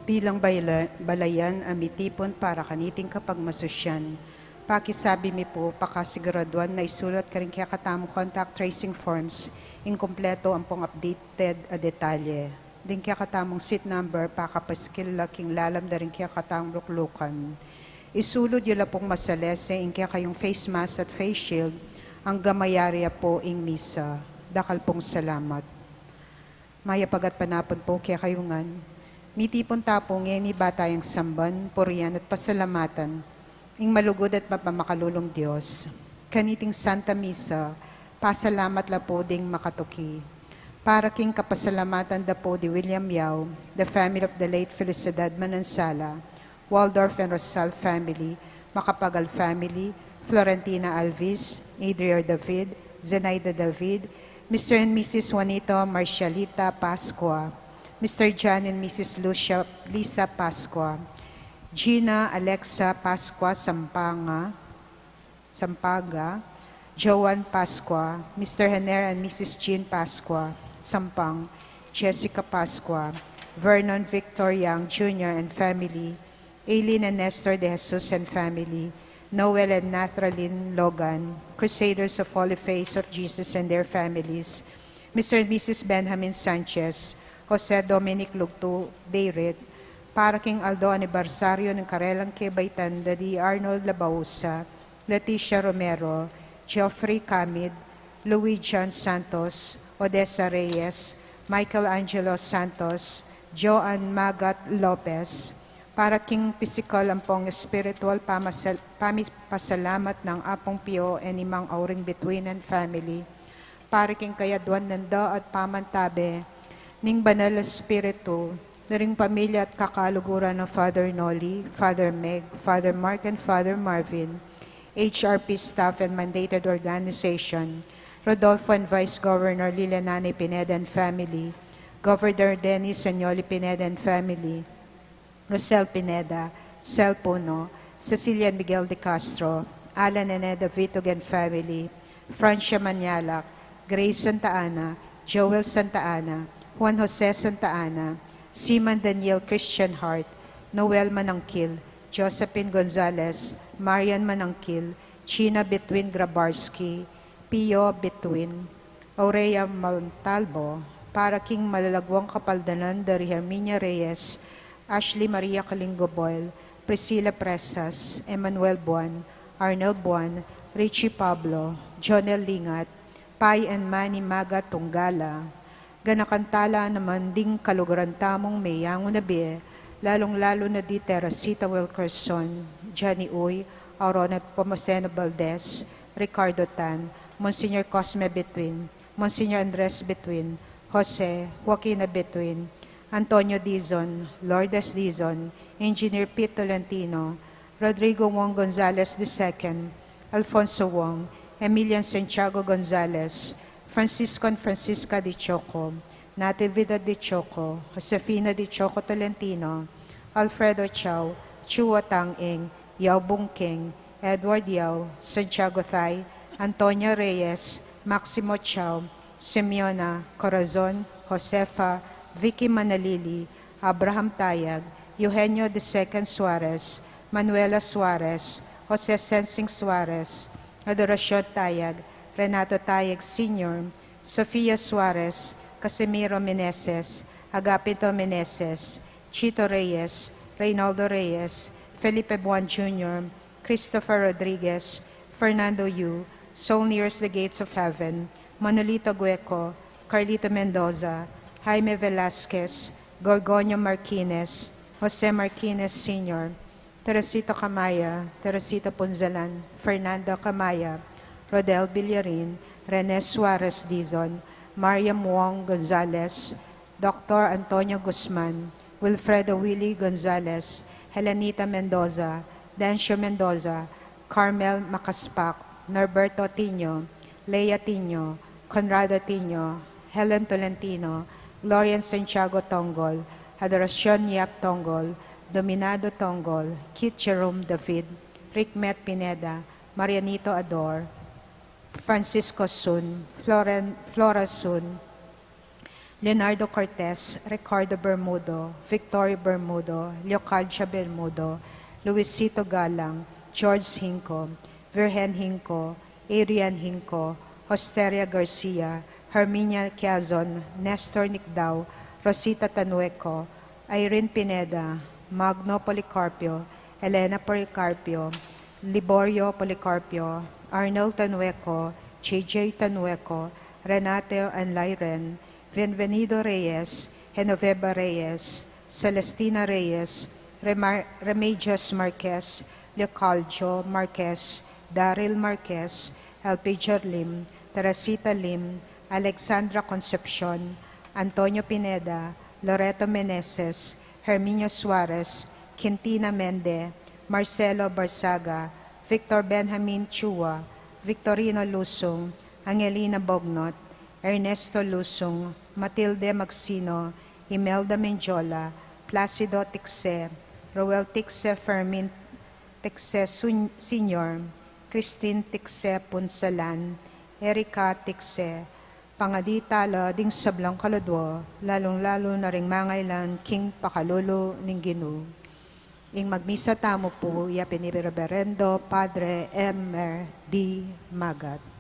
Bilang bala-, balayan a mitipun para kaniting kapagmasusyan, pakisabi mi pu, pakasiguraduan na isulat karing kekatamung contact tracing forms ing kumpleto ampong updated a detalye. Ding kekatamung seat number, pakapaskil la king lalam da ring kekatamung luklukan. Isulud yu la pung masalese ing kekayung face mask at face shield, anggang mayari ya pu ing misa. Dakal pung salamat. Mayap a gatpanapun pu kekayu ngan. Mitipun ta pu ngeni ba tayang samban, purian at pasalamatan ing malugud at mapamakalulung Dios. Kaniting Santa Misa, pasalamat la pu ding makatuki. Para king kapasalamatan da pu di William Yao, the family of the late Felicidad Manansala, Waldorf and Rosal family, Macapagal family, Florentina Alvis, Adriel David, Zenaida David, Mister and Missus Juanito Marcialita Pascua, Mister John and Missus Lucia Lisa Pascua, Gina Alexa Pascua Sampanga, Sampaga, Joan Pascua, Mister Hener and Missus Jean Pascua, Sampang, Jessica Pascua, Vernon Victor Young Junior and family, Aileen and Nestor De Jesus and family, Noel and Nathralin Logan, Crusaders of Holy Face of Jesus and their families, Mister and Missus Benjamin Sanchez, Jose Dominic Lugtu Dayrit, para king aldo anibersaryo ning karelang kebaitan da di Arnold Labausa, Leticia Romero, Geoffrey Camid, Louis John Santos, Odessa Reyes, Michael Angelo Santos, Joan Magat Lopez, para king pisikal ampong espiritual pamasal-, pamipasalamat nang Apung Pio and Imang Auring Bituin and family, para king kayaduan nanda at pamantabe ning Banal Espiritu, na ring pamilya at kakaluguran ng Father Noli, Father Meg, Father Mark, and Father Marvin, H R P staff and mandated organization, Rodolfo and Vice Governor Lila Nanay Pineda and family, Governor Dennis and Yoli Pineda and family, Rosel Pineda, Sel Puno, Cecilia and Miguel de Castro, Alan and Eda Vitug and family, Francia Manialak, Grace Santa Ana, Joel Santa Ana, Juan Jose Santa Ana, Seaman Daniel Christian Hart, Noel Manangkil, Josephine Gonzalez, Marian Manangkil, Gina Between Grabarski, Pio Between, Aurea Montalbo, para king malalaguang kapaldanan da ri Herminia Reyes, Ashley Maria Kalingo Boyle, Priscilla Presas, Emmanuel Buan, Arnel Buan, Richie Pablo, Jonel Lingat, Pai and Manny Maga Tunggala. Ganakan tala naman ding kaluguran tamung meyangu na bie, lalung-lalu na di Teresita Wilkerson, Johnny Uy, Aurora Pomoceno Valdez, Ricardo Tan, Monsignor Cosme Between, Monsignor Andres Between, Jose, Joaquina Between, Antonio Dizon, Lourdes Dizon, Engineer Pete Tolentino, Rodrigo Wong Gonzalez the second, Alfonso Wong, Emilian Santiago Gonzalez, Francisco and Francisca de Choco, Natividad de Choco, Josefina de Choco Tolentino, Alfredo Chao, Chua Tang Eng, Yao Bungkeng, Edward Yao, Santiago Thay, Antonia Reyes, Maximo Chao, Simeona Corazon, Josefa, Vicky Manalili, Abraham Tayag, Eugenio the second Suarez, Manuela Suarez, Jose Sensing Suarez, Adoracion Tayag, Renato Tayag Senior, Sofia Suarez, Casimiro Meneses, Agapito Meneses, Chito Reyes, Reynaldo Reyes, Felipe Buan Junior, Christopher Rodriguez, Fernando Yu, Soul Nearest the Gates of Heaven, Manolito Gueco, Carlito Mendoza, Jaime Velasquez, Gorgonio Marquines, Jose Marquines Senior, Teresita Camaya, Teresita Punzalan, Fernanda Camaya, Rodel Villarin, Rene Suarez Dizon, Mariam Wong Gonzalez, Doctor Antonio Guzman, Wilfredo Willy Gonzalez, Helenita Mendoza, Dencio Mendoza, Carmel Macaspac, Norberto Tinio, Lea Tinio, Conrado Tinio, Helen Tolentino, Gloria and Santiago Tongol, Adoracion Yap Tongol, Dominado Tongol, Kit Jerome David, Rick Met Pineda, Marianito Ador, Francisco Sun, Floren-, Flora Sun, Leonardo Cortez, Ricardo Bermudo, Victorio Bermudo, Leocadia Bermudo, Luisito Galang, George Hinco, Virgen Hinco, Adrian Hinco, Hosteria Garcia, Herminia Quiazon, Nestor Nicdao, Rosita Tanueco, Irene Pineda, Magno Policarpio, Elena Policarpio, Liborio Policarpio, Arnold Tanueco, J J Tanueco, Renato and Lyren, Bienvenido Reyes, Genoveva Reyes, Celestina Reyes, Remar-, Remedios Marquez, Leocardio Marquez, Daryl Marquez, Elpidio Lim, Teresita Lim, Alexandra Concepcion, Antonio Pineda, Loreto Meneses, Herminio Suarez, Quintina Mende, Marcelo Barzaga, Victor Benjamin Chua, Victorino Lusung, Angelina Bognot, Ernesto Lusung, Matilde Magsino, Imelda Mendiola, Placido Tixe, Roel Tixe, Fermin Tixe Sun-, Senior, Christine Tixe Punsalan, Erica Tixe, pangadi tala ding sablang kaladua, lalung-lalu na ring mangailangan king pakalulu ning Ginu. Ing magmisa tamu pu, ya pin i Reberendo Padre Emer D. Magat.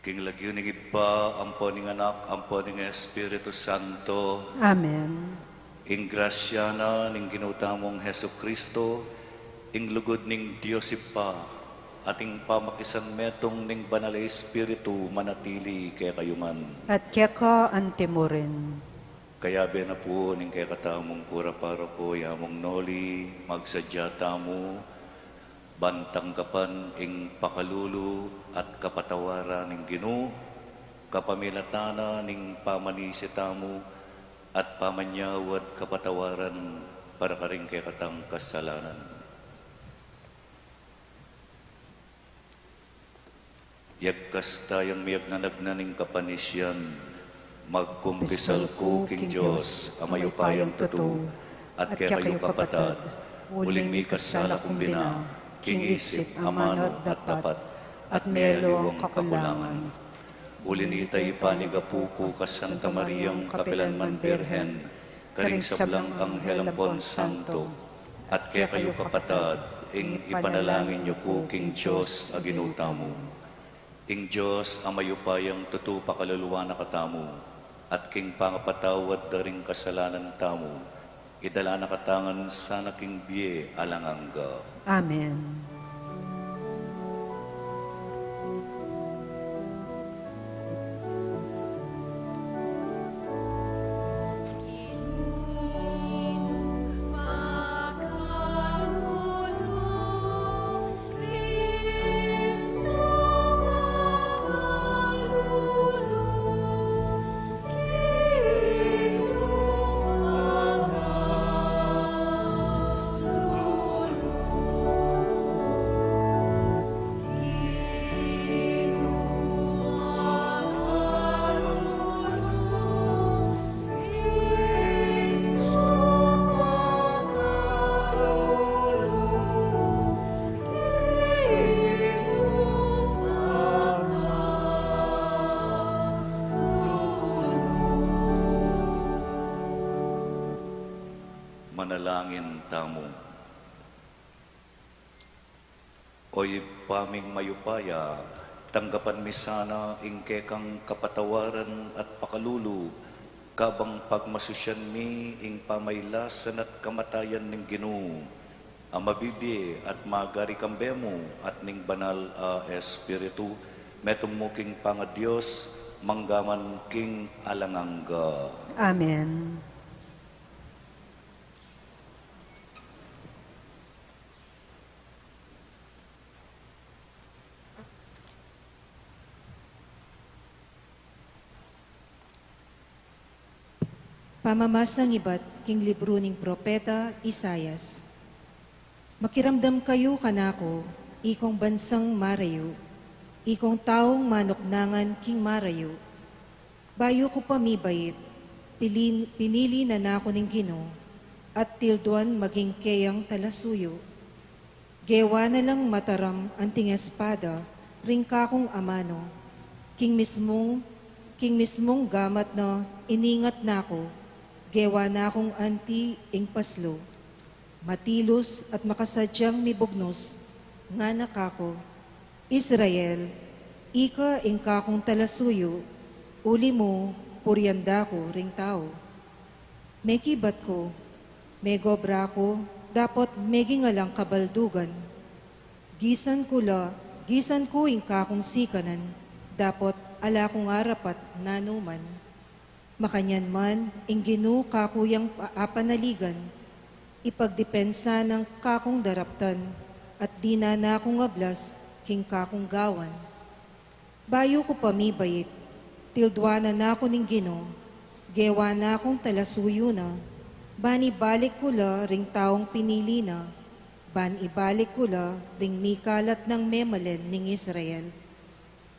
King lagyu ning Ibpa, ampo ning Anak, ampo ning Espiritu Santo. Amen. Ing grasya na ning Ginu tamung Jesucristo, ing lugud ning Dios Ibpa, at ing pamakisanmetung ning Banal a Espiritu manatili kekayu ngan. At keka antimurin. Kayabe na pu ning kekatamung kura paroko, ya mung Noli, magsadya tamu ban tanggapan ing pakalulu at kapatawaran ning Ginu, kapamilatan na ning pamanisi tamu at pamanyawad kapatawaran para karing kekatang kasalanan. Yagkas tayang miyagnanagnan ning kapanisian, magkumpisal ku king Dios a mayupayang tutu, at kekayu kapatad, uling mikasala kung bina, king isip, amanu, at dapat, at meliwang kakulangan. Uli nita ipanigapu ku ka Santa Mariang kapilanman Birhen, karing sablang anghel ampon santo, at kekayu kapatad, ing ipanalangin yu ku king Dios a Ginu tamu. Ing Dios a mayupayang tutu pakaluluan na katamu, at king pangapatawad da ring kasalanan tamu, idala na katamu ngan sana king bie alang angga. Amen. Manalangin tamu. O Ibpa ming mayupaya, tanggapan mi sana ing kekang kapatawaran at pakalulu, kabang pagmasusyan mi ing pamailasan at kamatayan ning Ginu a mabibie at magari kambe mu at ning Banal a Espiritu, metung mu king pangaDios, mangga man king alang angga. Amen. Pamamasang ibat king libru ning propeta Isaias. Makiramdam kayu kanaku, ikong bansang marayu, ikong taung manuknangan king marayu. Bayu ku pa mibait, pilin-, pinili na naku ning Ginu, at tilduan maging keyang talasuyu. Gewa na lang mataram anting espada ring kakung amanu, king mismung, king mismung gamat na iningat naku, gewa nakung anti ing paslu. Matilus at makasadyang mibugnus, ngana kaku, Israel, ika ing kakung talasuyu, uli mu, purian da ku ring tau. Mekibat ku, megobra ku, dapot meging alang kabaldugan. Gisan ku la, gisan ku ing kakung sikanan, dapot ala kung arapat nanuman. Makanyan man, ing Ginu kaku yang pa-, apanaligan, ipagdipensa nang kakung daraptan, at dinan na kung ablas king kakung gawan. Bayu ku pa mibait, tilduan na naku ning Ginu, gewa nakung talasuyu na, ban ibalik ku la ring taung pinili na, ban ibalik ku la ring mikalat nang memalen ning Israel.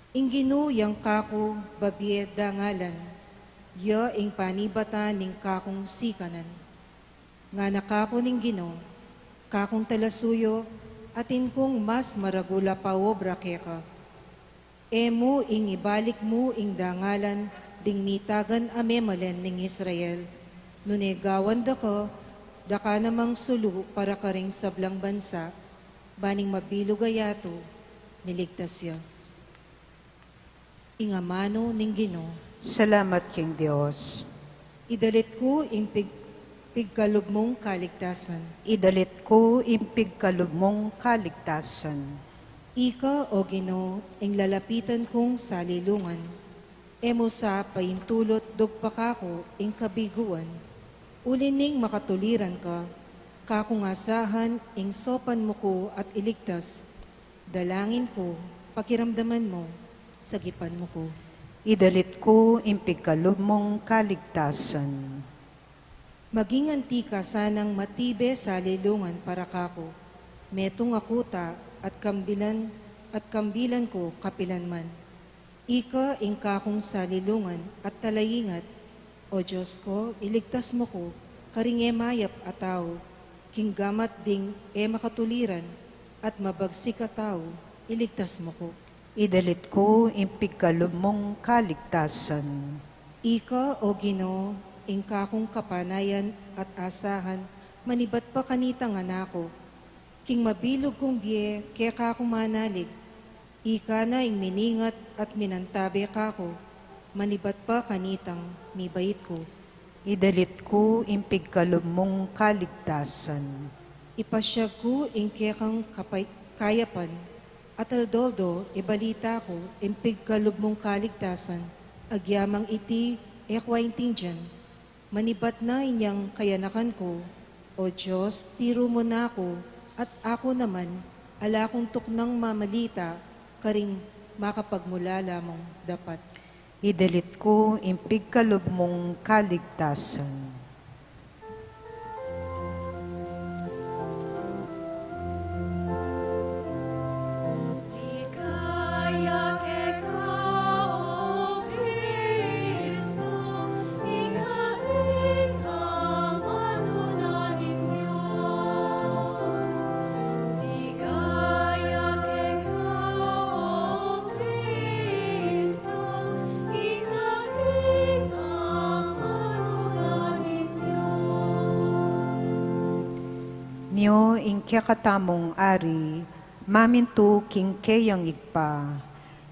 Ing Ginu yang kaku babie dangalan, ya ing panibatan ning kakung sikanan. Ngana kaku ning Ginu, kakung talasuyu, atin kung mas maragul a paobra keka. E mu ing ibalik mu ing dangalan ding mitagan a memalen ning Israel, nune gawan da ka, daka namang sulu para karing sablang bansa, ban ing mabilug a yatu, miligtas ya. Ing amanu ning Ginu. Salamat king Dios. Idalit ku ing pig-, pigkalub mung kaligtasan. Idalit ku ing pigkalub mung kaligtasan. Ika, O Ginu, ing lalapitan kung salilungan. E mu sa paintulut dugpa kaku ing kabiguan. Uli ning makatuliran ka, kakung asahan ing sopan mu ku at iligtas. Dalangin ku, pakiramdaman mu, sagipan mu ku. Idalit ku ing pigkalub mung kaligtasan. Maging anti ka sanang matibe salilungan para kaku. Metung aku ta at kambilan, at kambilan ku kapilan man. Ika ing kakung salilungan at talaingat. O Dios ku, iligtas mu ku karing e mayap a tau, king gamat ding e makatuliran at mabagsik a tau, iligtas mu ku. Idalit ku ing pigkalub mung kaligtasan. Ika, O Ginu, ing kakung kapanayan at asahan, manibat pa kanitang anak ku. King mabilug kung bie keka ku manalig. Ika na ing miningat at minantabe kaku, manibat pa kanitang mibait ku. Idalit ku ing pigkalub mung kaligtasan. Ipasyag ku ing kekang kapay-, kayapan, at aldo-aldo ibalita ku ing pigkalub mung kaligtasan, agyamang iti e ku aintindian. Manibat na inyang kayanakan ku, O Dios, tiru mu na ku, at aku naman, ala kung tuknang mamalita karing makapagmulala mung dapat. Idalit ku ing pigkalub mung kaligtasan. Ligaya keka, O Kristo, ika ing amanu na ning Dios. Ligaya keka, O Kristo, ika ing amanu na ning Dios. Nyo ing kekatamung Ari, mamintu king keyang Ibpa,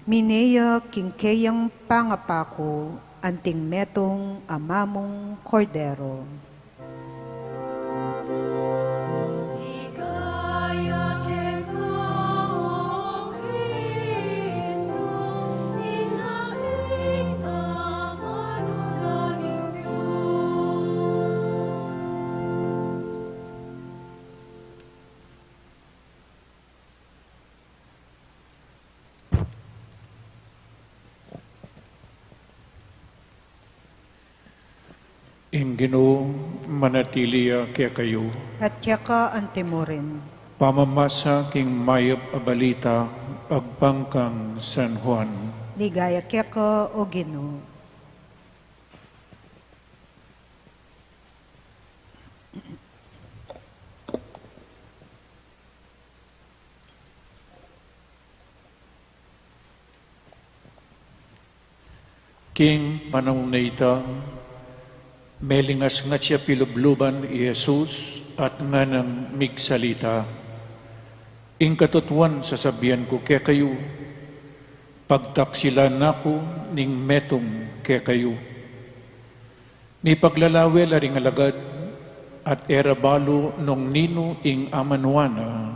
mine ya king keyang pangapaku, anting metung a mamung Kordero. Ligaya keka, O Kristo, ika ing amanu na ning Dios. Ing Ginu manatili ya kekayu. At keka antimurin. Pamamasa king mayap a balita agpang kang San Juan. Ligaya keka, O Ginu. King panaun a ita, melingasngas ya pilubluban i Jesus at nganang migsalita, "Ing katutuan sasabian ku kekayu, pagtaksilan na ku ning metung kekayu." Mipaglalawel la ring alagad at e ra balu nung ninu ing amanuan na.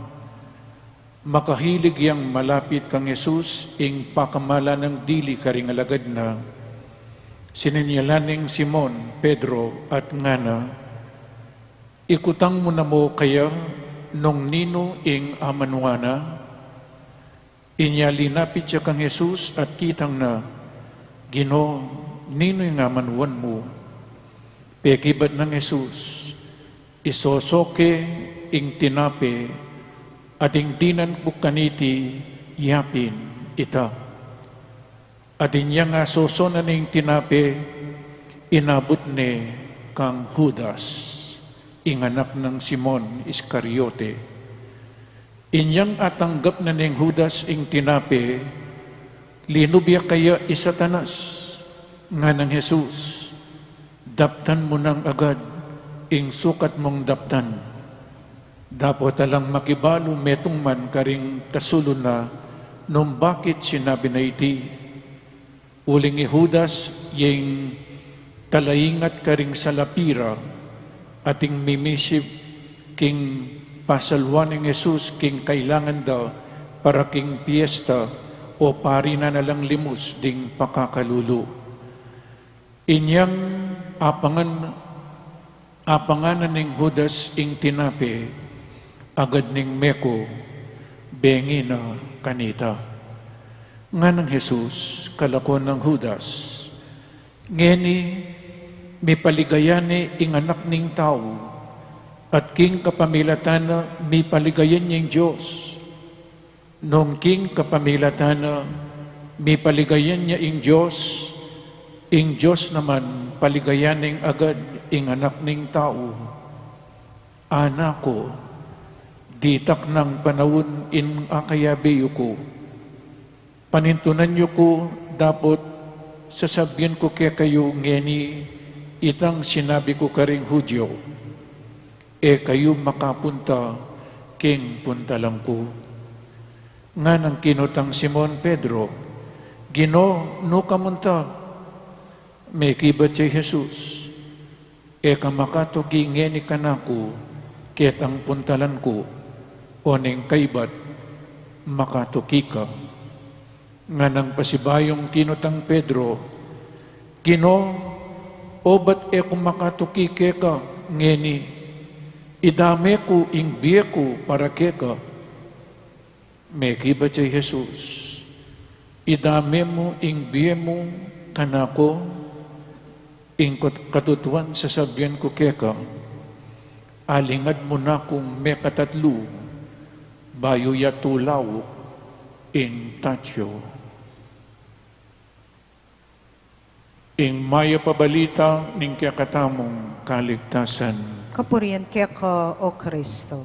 Makahilig yang malapit kang Jesus ing pakamalan nang dili karing alagad na. Sinyalan neng Simon Pedro at ngana, "Ikutang mu na mu kaya nung ninu ing amanuan na?" Inya linapit ya kang Jesus at kitang na, "Ginu, ninu ing amanuan mu?" Pekibat nang Jesus, "Isoso ke ing tinape, at ing dinan ku kaniti yapin ita." At inyang asoso na ne ing tinape, inabut ne kang Judas, ing anak nang Simon Iscariote. Inyang atanggap na neng Judas ing tinape, "Linub ya kaya i Satanas?" Nganang Jesus, "Daptan mu nang agad ing sukat mung daptan." Dapot alang makibalu metung man karing kasulun na nung bakit sinabi na iti. Uling i Judas, ing talaingat karing salapi ra, ating mimisip king pasaluan nang Jesus king kailangan da para king piesta, o pari na na lang limus ding pakakalulu. Inyang apangan, apanganan nang Judas ing tinape, agad ning meku, bengi na kanita. Nganang Jesus, kalako nang Judas, ngeni, mipaligaya ne ing Anak ning Tau, at king kapamilatan na, mipaligaya ne ing Dios. Nung king kapamilatan na, mipaligaya ne ing Dios, ing Dios naman, paligaya neng agad ing Anak ning Tau. Anak ku, ditak nang panaun ing akayabe yu ku. Panintunan yu ku dapot sasabian ku kekayu ngeni itang sinabi ku karing Judio, e kayu makapunta king puntalan ku. Nganang kinutang Simon Pedro, Ginu, nu ka munta? Mekibat ya i Jesus, e ka makatuki ngeni kanaku ketang puntalan ku, o neng kaibat makatuki ka. Nganang pasibayung kinutang Pedro, Ginu, obat e ku makatuki keka ngeni, idame ku ing bie ku para keka. Mekibat ya i Jesus, idame mu ing bie mu kanaku. Ing kat-, katutuan sasabian ku keka, alingad mu na kung mekatatlu, bayu ya tulauk ing tatyu. Ing mayap a balita ning kekatamung kaligtasan. Kapurian keka, O Kristo.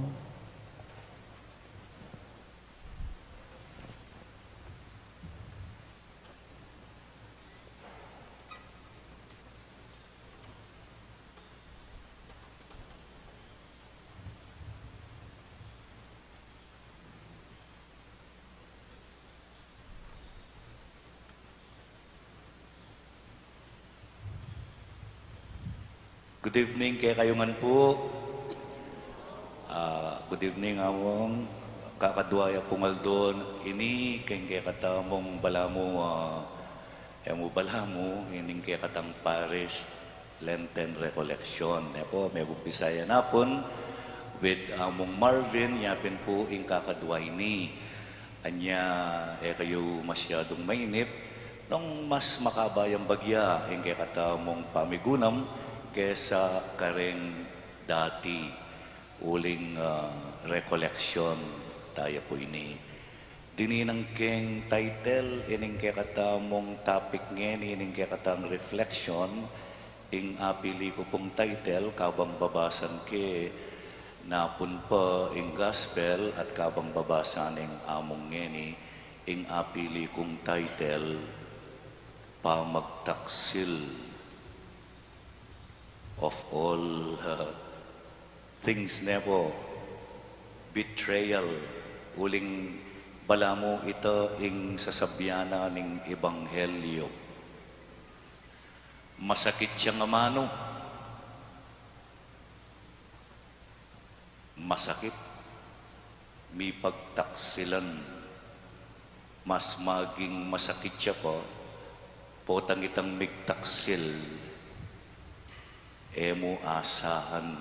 Good evening kekayu ngan pu. Ah, good evening, Among. Kakadua ya pung aldo ini keng kekatamung balamu, ah, e mu balamu, ining kekatang parish Lenten Recollection. E pu, megumpisa ya na pun with Among Marvin, ya pin pu ing kakadua ini. Anya, e kayu masyadung mainip, nung mas makaba yang bagya ing kekatamung pamigunam kesa kareng dati, uling, ah, recollection taya pu ini. Dinan keng title ining kekatamung topic ngeni, ining kekatang reflection, ing apili ku pung title, kabang babasan ke napun pa ing gospel at kabang babasan ing Among ngeni, ing apili kung title, Pamagtaksil of all, uh, things, ne pu, betrayal, uling balamu ita ing sasabian na ning ebanghelyo. Masakit yang amanu. Masakit, mipagtaksilan. Mas maging masakit ya pa, potang itang migtaksil, e mu asahan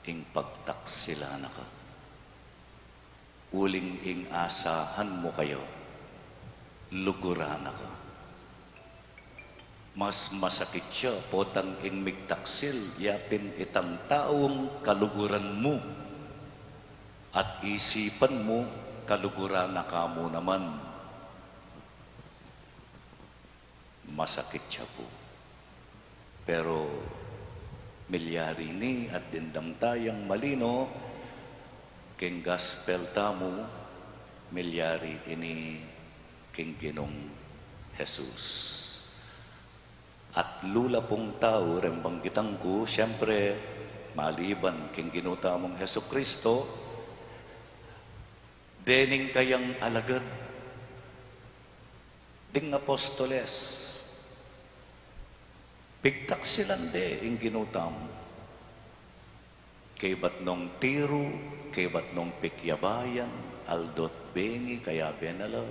ing pagtaksilan na ka. Uling ing asahan mu kaya, luguran na ka. Mas masakit ya potang ing migtaksil, ya pin itang taung kaluguran mu at isipan mu, kaluguran na ka mu naman. Masakit ya pu. Pero milyari ini at dimdam tayang malino keng gospel tamu, milyari ini keng Ginung Jesus. Atlu la pung tau, reng banggitan ku, siyempre, maliban keng Ginu tamung Jesucristo, dening kayang alagad, ding apostoles, Pigtaksilan de ing Ginu tamu. Kaybat nong tiru, kaybat nong pikyabayan, aldo't bengi, kayabe na la,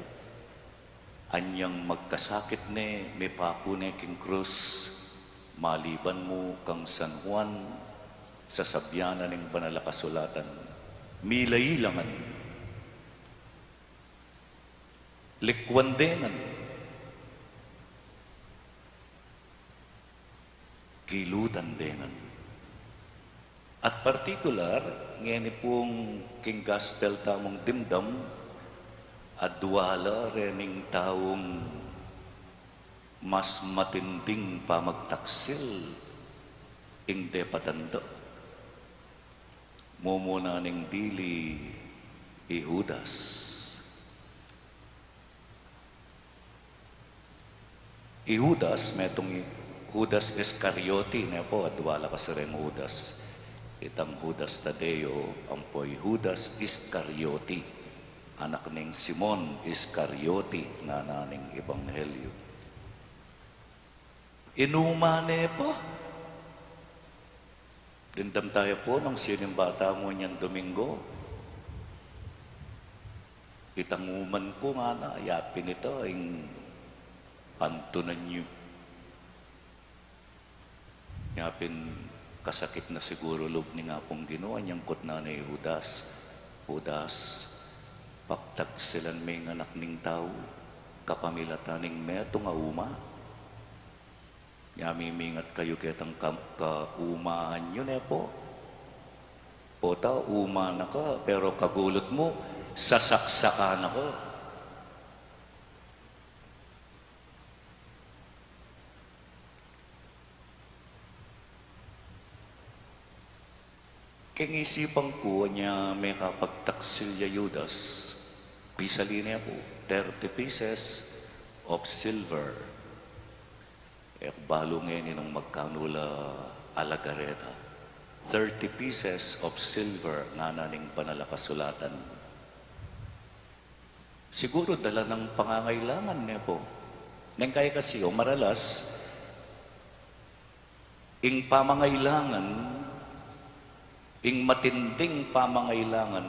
anyang magkasakit ne, mipaku ne king krus, maliban mu kang San Juan, sasabyan na ning banal a kasulatan, milailangan, likwan de ngan, kilutan de ngan. At partikular, ngeni pung king gospel tamung dimdam, adwa la rening taung mas matinding pamagtaksil ing depatan da. Mumuna ning dili i Judas. I Judas, metung i Judas Iscariote, ne pu, adwa la kasi reng Judas. Itang Judas Tadeo, ampo i Judas Iscariote, anak neng Simon Iscariote, ngana ning Ebanghelyo. Inuma ne pu. Dimdam taya pu nung sinimba tamu inyang Domingo. Itang uman ku ngana, yapin ita ing pantunan yu. Yapin kasakit na siguru lub ning Apung Ginu, anyang kutnan ne i Judas, Judas, pagtaksilan me ing Anak ning Tau kapamilatan ning metung a uma. Nya mimingat kayu ketang ka-, kaumahan yu, ne pu? Pota, uma na ka, pero kagulut mu, sasaksakan na ka. King isipan ku, anya mekapagtaksil ya Judas, pisali ne pu, thirty pieces of silver. E ku balu ngeni nung magkanu la alaga reta. Thirty pieces of silver, ngana ning banal a kasulatan. Siguru dala nang pangangailangan, ne pu? Neng kaya kasi, o maralas, ing pamangailangan, ing matinding pamangailangan,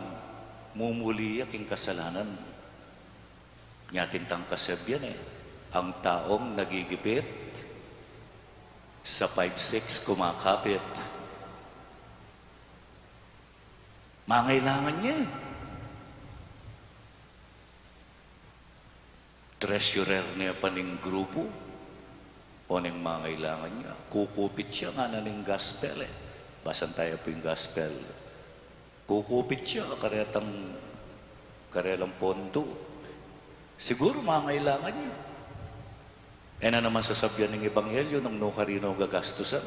mumuli ya king kasalanan. Nya atin tang kasabyan e, ang taong nagigipit, sa five six kumakapit. Mangailangan ya e. Treasurer ne pa ning grupu, o neng mangailangan ya, kukupit ya, ngana ning gospel e. Basan taya pu ing gospel. Kukupit ya karetang, karelang pondu. Siguru mangailangan ya. E na naman sasabyan ning ebanghelyo nung nu karino gagastusan.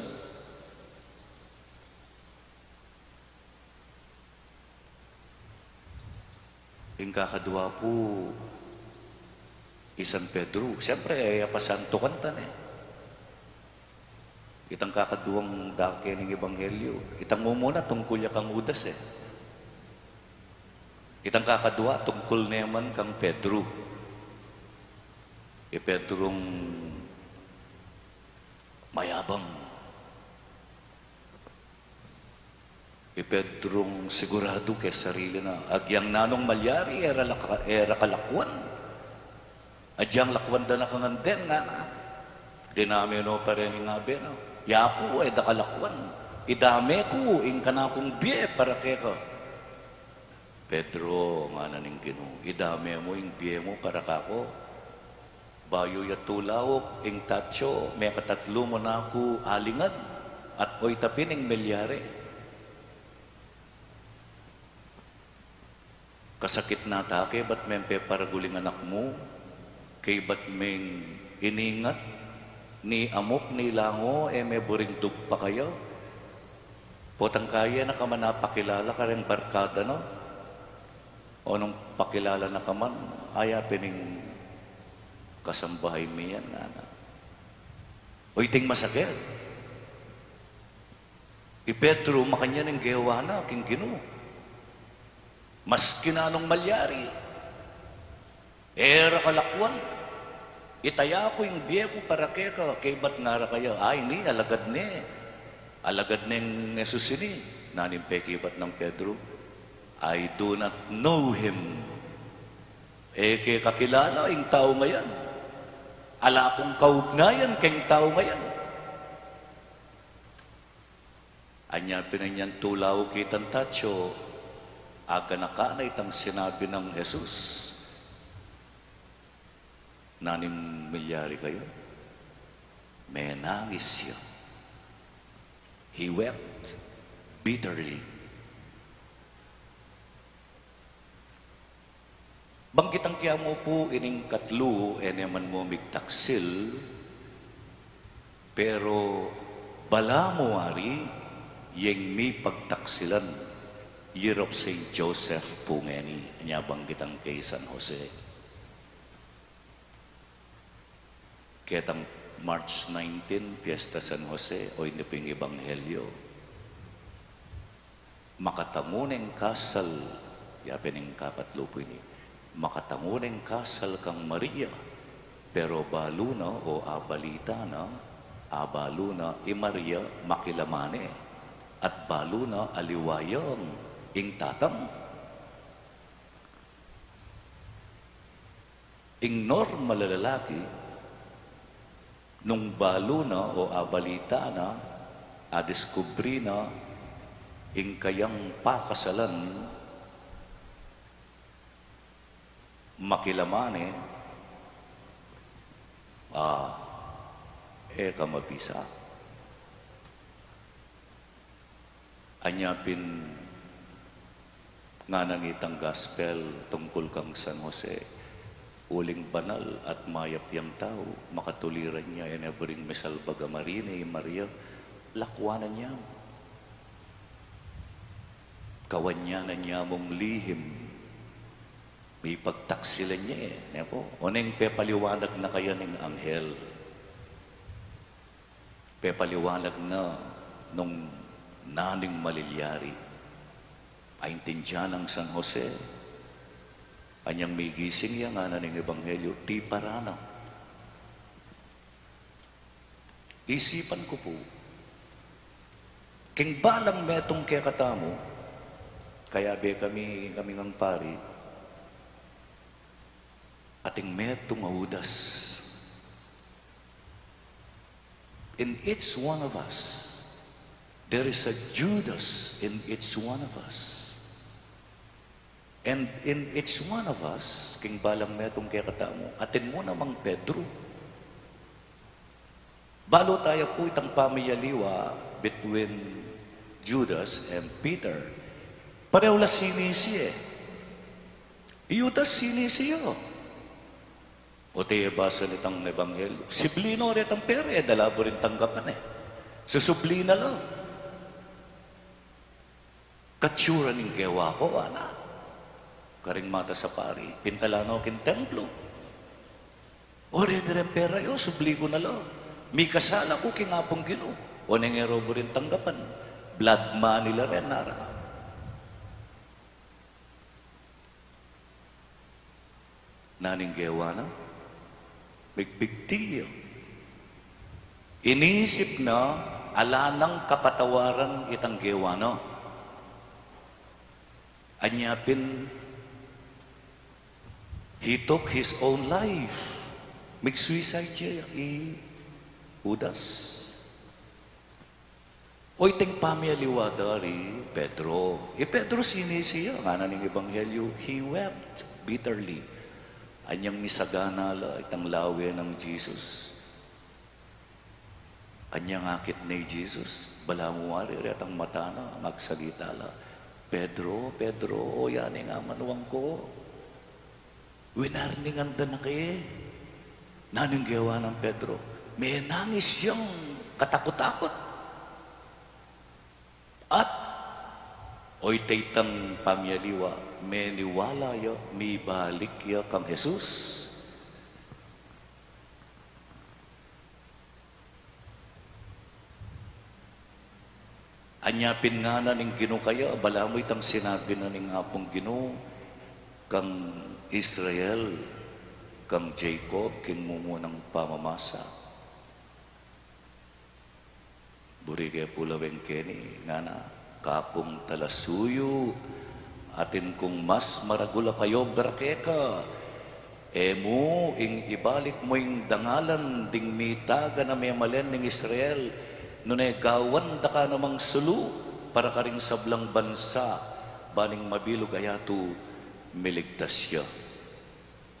Ing kakadwa pu, i San Pedro. Siyempre, e ya pa santu kanita ne. Itang kakadwang dake ning ebanghelyo. Itang mumuna, tungkul ya kang Judas e. Itang kakadwa, tungkul ne man kang Pedro. I Pedrong mayabang. I Pedrong siguradu keng sarili na, agyang nanung malyari, e ra laka-, e ra kalakuan. Agyang lakuan da na kangan den, ngana. Diname no pa rin ing abe na. Yaku, e da kalakuan. Idame ku ing kanakung bie para keka. Pedro, ngana ning Ginu, idame mu ing bie mu para kaku. Bayu ya tulauk ing tatsu, mekatatlu mu na ku alingad, at oyta pin ing milyari. Kasakit na ta ke, bat meng peparagul ing anak mu, kaybat meng iningat, ni amok ni lango, e me buring dugpa kaya. Potang kaya na ka man apakilala kareng barkada na. O nung pakilala na ka man, aya pin ing kasambahay mi yan, ngana. O iting masakit. I Pedro, makanyan ing gewa na king Ginu. Maski nanung malyari, e ra kalakuan. Itaya ku ing bie ku para keka, kaybat ngara kaya, "Ay, ini, alagad ne. Alagad neng Jesus ini." Nanung pekibat nang Pedro, "I do not know him." E ke kakilala ing taung ayan. Ala kung kaugnayan keng taung ayan. Anya pin inyang tula ku kitang tatsu, aganaka na itang sinabi nang Jesus. Nanung milyari kaya? Menangis ya. He wept bitterly. Banggitan ke mu pu ining katlu, e ne man mu migtaksil, pero balamu wari, yeng mipagtaksilan, Year of Saint Joseph pu ngeni, anya banggitan ke i San Jose. Ketang March nineteen, Piesta San Jose, o ini pu ing ebanghelyo. Makatangu neng kasal, ya pin ing kapatlu pu ini, makatangu neng kasal kang Maria, pero balu na o abalita na, abalu na i Maria makilaman ne, at balu na aliwa yang ing tatang. Ing normal a lalaki, nung balu na o abalita na, adiskubri na ing kayang pakasalan, makilaman ne, ah, e ka mabisa. Anya pin ngana nitang gospel tungkul kang San Jose, uling banal at mayap yang tau, makatuliran ya, e ne buring misalbag a marine i Maria, lakwanan ya mu. Kawanyanan ya mung lihim, mipagtaksilan ya, e ne pu? Oneng pepaliwanag na kaya ning anghel? Pepaliwanag na nung nanung malilyari. Aintindian nang San Jose, anyang migising ya, ngana ning ebanghelyo, tiparan na. Isipan ku pu, keng balang metung kekatamu, kayabe kami, kami ngang pari, ating metung a Judas. In each one of us, there is a Judas in each one of us. And in each one of us, keng balang metung kekatamu, atin mu namang Pedro. Balu taya pu itang pamiyaliwa between Judas and Peter. Pareho la sinisi e. I Judas sinisi ya. O, te basa nitang ebanghelyo, sibli no retang pera, e da la buring tanggapan e. Susubli na la. Katsura ning gewa ku, ana, karing matas a pari, pintalan no king templo. O, reni reng pera yu, subli ku na la. Mikasala ku king Apung Ginu. O, neng e ro buring tanggapan, blood money la ren, nara. Nanung gewa na? Migbigti ya. Inisip na ala nang kapatawaran itang gewa na. Anya pin, he took his own life. Mig-suicide ya i Judas. O, iting pamiyaliwa da ri Pedro. I Pedro sinisi ya, ngana ning ebanghelyo, he wept bitterly. Anyang misagana la itang lawe nang Jesus. Anyang akit ne i Jesus, balamu wari retang mata na, magsalita la, "Pedro, Pedro, o, yani nga manuang ku. Winarningan da na ke." Nanung gewa nang Pedro? Menangis yang katakut-takut. At, o, itang pamiyaliwa, meniwala ya, mibalik ya kang Jesus. Anya pin ngana ning Ginu kaya, balamu itang sinabi na ning Apung Ginu kang Israel, Kang Jacob, king mumunang pamamasa. Buri ke pu lawen keni, ngana, kakung talasuyu, atin kung mas maragul a payobra keka, e mu ing ibalik mu ing dangalan ding mitagan a memalen ning Israel, nune gawan da ka namang sulu para karing sablang bansa, ban ing mabilug a yatu miligtas ya.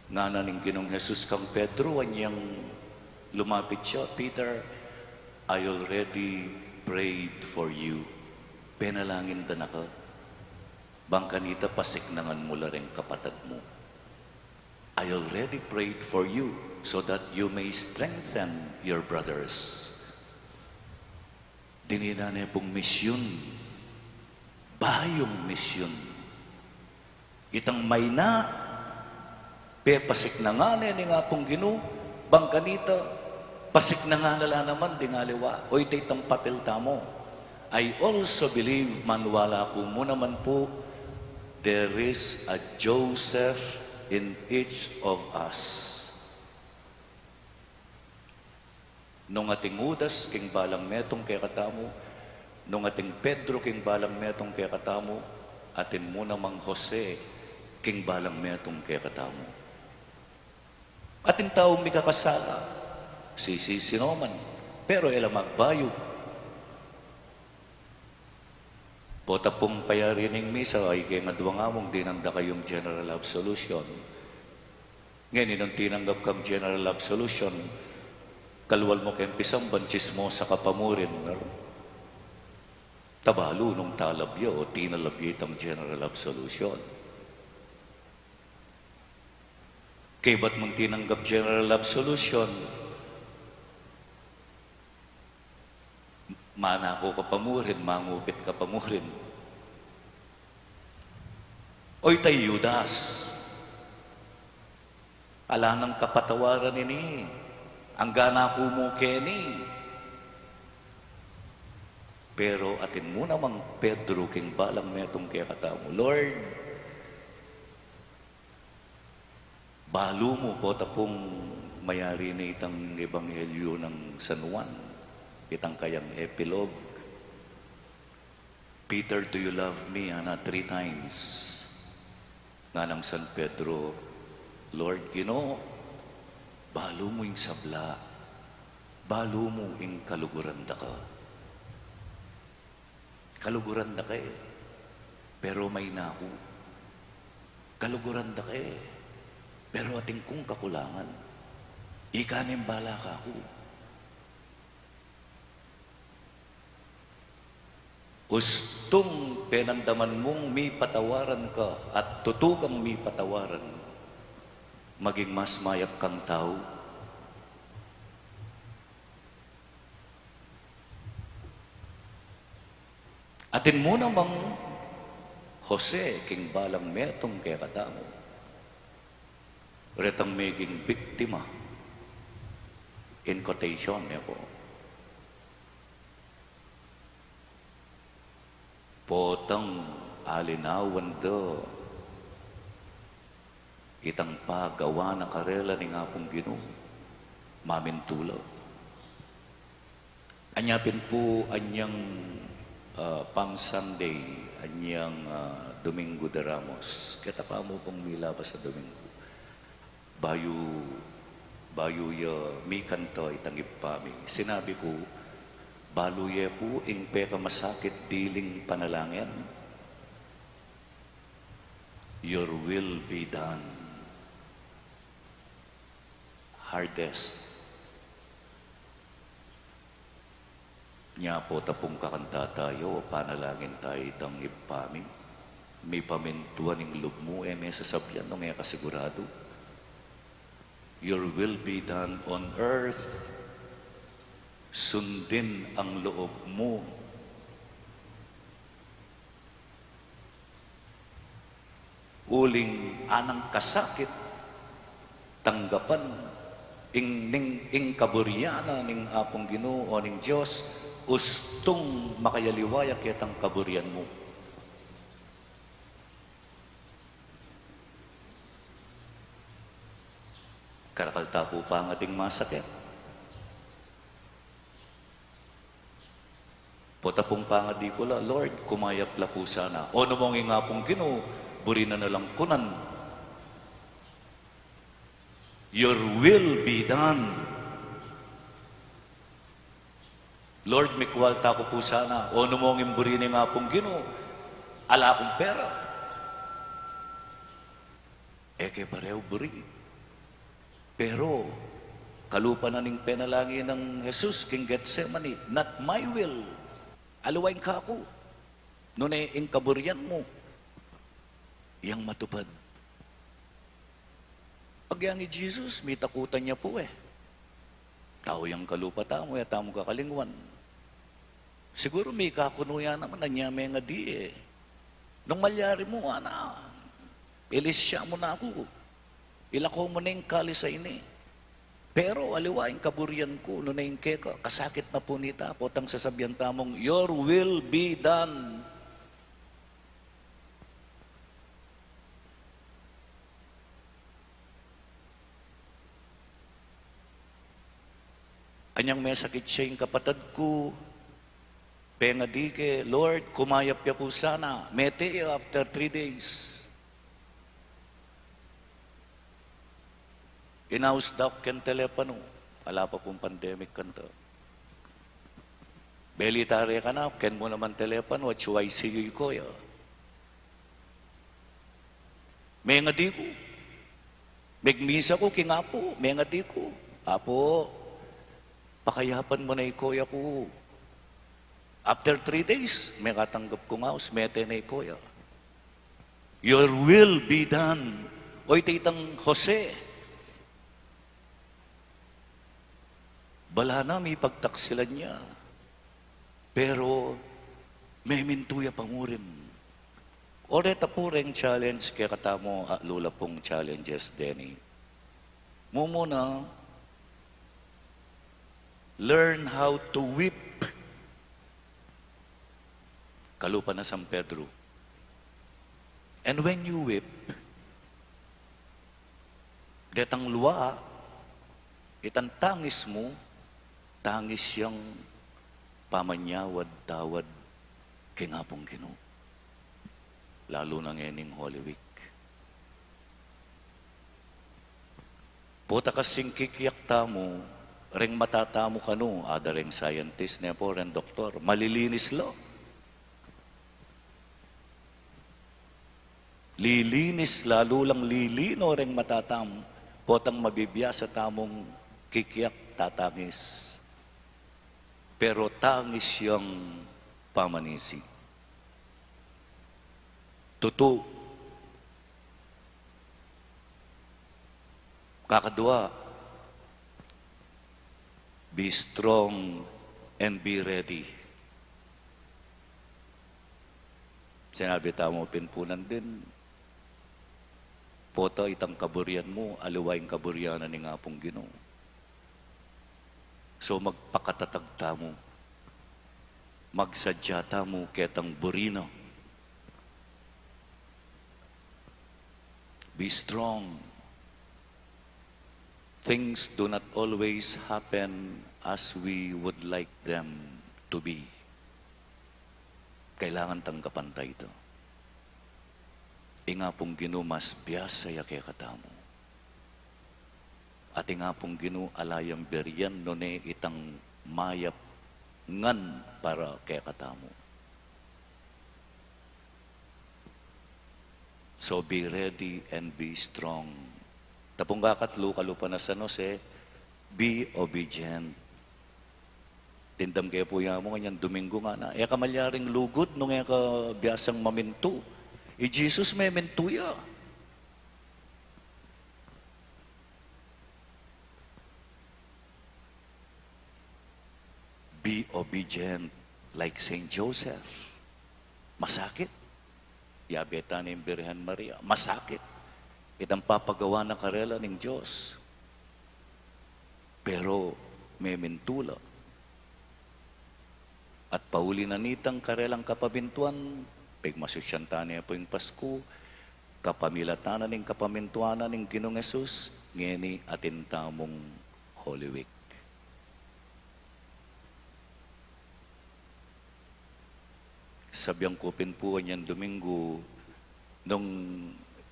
Ngana ning Ginung Jesus kang Pedro, anyang lumapit ya, "Peter, I already prayed for you." Penalangin da na ka. Bang kanita pasiknangan mu la ring kapatad mu. "I already prayed for you so that you may strengthen your brothers." Dininan ne pung misyun, bayung misyun. Itang maina, pepasiknangan ne ning Apung Ginu, bang kanita, pasiknangan na la naman ding aliwa, o ita itang papel tamu. I also believe, maniwala ku mu naman pu, there is a Joseph in each of us. Nung ating Judas king balang metung kekatamu, nung ating Pedro king balang metung kekatamu, atin mu namang Jose king balang metung kekatamu. Atin taung mikakasala, sisisi no man, pero e la magbayu. Pota pung payari ning misa, ay keng adwang among dinan da kayung general absolution. Ngeni nung tinanggap kang general absolution, kalwal mu keng pisamban, tsismosa ka pa murin, no? Tabalu nung talab ya o tinalab ya itang general absolution. Kaybat mung tinanggap general absolution, manaku ka pa murin, mangupit ka pa murin. Oy, tay Judas, ala nang kapatawaran ini, angga na ku mu keni. Pero atin mu namang Pedro king balang metung kekatamu, Lord, balu mu, pota pung mayari ne itang Ebanghelyo nang San Juan, itang kayang epilogue. "Peter, do you love me?" ana, three times. Nganang San Pedro, "Lord, Ginu, balu mu ing sabla, balu mu ing kaluguran da ka." Kaluguran da ka e, pero maina ku. Kaluguran da ka e, pero atin kung kakulangan. Ika ne ing bala kaku. Ustung penandaman mung mipatawaran ka at tutu kang mipatawaran, maging mas mayap kang tau. Atin mu namang Jose king balang metung kekatamu. Retang meging biktima, in quotation ne pu. Potang alinawan da itang pagawa na karela ning Apung Ginu, mamintu la. Anya pin pu, anyang, ah, Palm Sunday, anyang, ah, Domingo de Ramos, keta pa mu pung milabas a Domingo. Bayu, bayu ya mikanta itang Ibpa mi, sinabi ku, balu ye pu ing pekamasakit diling panalangin, "Your will be done." Hardest. Nya pota pung kakanta tayu, panalangin tayu itang Ibpa mi, mipamintuan ing lub mu, e me sasabian nung e ka siguradu. "Your will be done on earth." Sundin ang loob mu. Uling anang kasakit, tanggapan ing, ning, ing kaburian na ning Apung Ginu o ning Dios, ustung makayaliwa ya ketang kaburian mu. Karakal ta pu pangadi ing masakit. Pota pung pangadi ku la, "Lord, kumayap la pu sana." O, nu mung ing Apung Ginu, buri na na lang ku nan, "Your will be done." "Lord, mikwalta ku pu sana." O, nu mung ing buri ning Apung Ginu, "Ala kung pera." E ke parehu buri. Pero kalupa na ning penalangin nang Jesus king Getsemani, "Not my will, aliwa ing kaku." Nune ing kaburian mu, yang matupad. Agyang i Jesus, mitakutan ya pu e. Tau yang kalupa tamu, e tamu kakalingwan. Siguru mikakunu ya naman, anya mengadi e. Nung malyari mu, ana, ilisya mu na ku. Ilako mu na ing kalis a ini. Pero aliwa ing kaburian ku, nune ing keka, kasakit na pu nita, potang sasabian tamung, "Your will be done." Anyang mesakit ya ing kapatad ku, pengadi ke, "Lord, kumayap ya pu sana." Mete ya after three days. Inaus da ku keng telepanu, ala pa pung pandemic kanita. "Beli, tare ka na, ken mu naman telepanu, at I C U ko ya." Mengadi ku. Megmisa ku king Apu, mengadi ku, "Apu, pakayapan mu na ikoya ku." After three days, mekatanggap kung aus, mete na ikoya. "Your will be done." O, iti itang Jose, bala na mipagtaksilan ya, pero memintu ya pa murin. O, reta pu reng challenge kekatamu, a, lula pung challenges deni. Mumuna, learn how to weep. Kalupa na San Pedro. And when you weep, detang lua, itang tangis mu, tangis yang pamanyawad-tawad king Apung Ginu. Lalu na ngening Holy Week. Pota kasing kikiak tamu, reng mata tamu kanu, ada reng scientist, ne pu, reng doktor, malilinis la. Lilinis, lalu lang lilino reng mata tamu, potang mabibiasa tamung kikiak, tatangis. Pero tangis yang pamanisi. Tutu. Kakadua, be strong and be ready. Sinabi tamu pin pu nandin, pota itang kaburian mu, aliwa ing kaburian na ning Apung Ginu. So, magpakatatag tamu. Magsadya tamu ketang buri na. Be strong. Things do not always happen as we would like them to be. Kailangan tanggapan ta ita. Ing Apung Ginu mas biasa ya kekatamu. At ing Apung Ginu ala yang burian nune itang mayap ngan para kekatamu. So be ready and be strong. Tapung kakatlu, kalupa na San Jose, be obedient. Dimdam ke pu ya mu, nganyan Domingo ngana, e ka malyaring lugud nung e ka biasang mamintu. I Jesus memintu ya. Be obedient like Saint Joseph. Masakit. Yabe ta ning Birhen Maria. Masakit. Itang papagawa na karela ning Dios. Pero memintu la. At pauli na nitang karelang kapamintuan, pigmasusyan ta ne pu ing Pasku, kapamilatan na ning kapamintuan na ning Ginung Jesus, ngeni atin tamung Holy Week. Sabian ku pin pu inyang Domingo, nung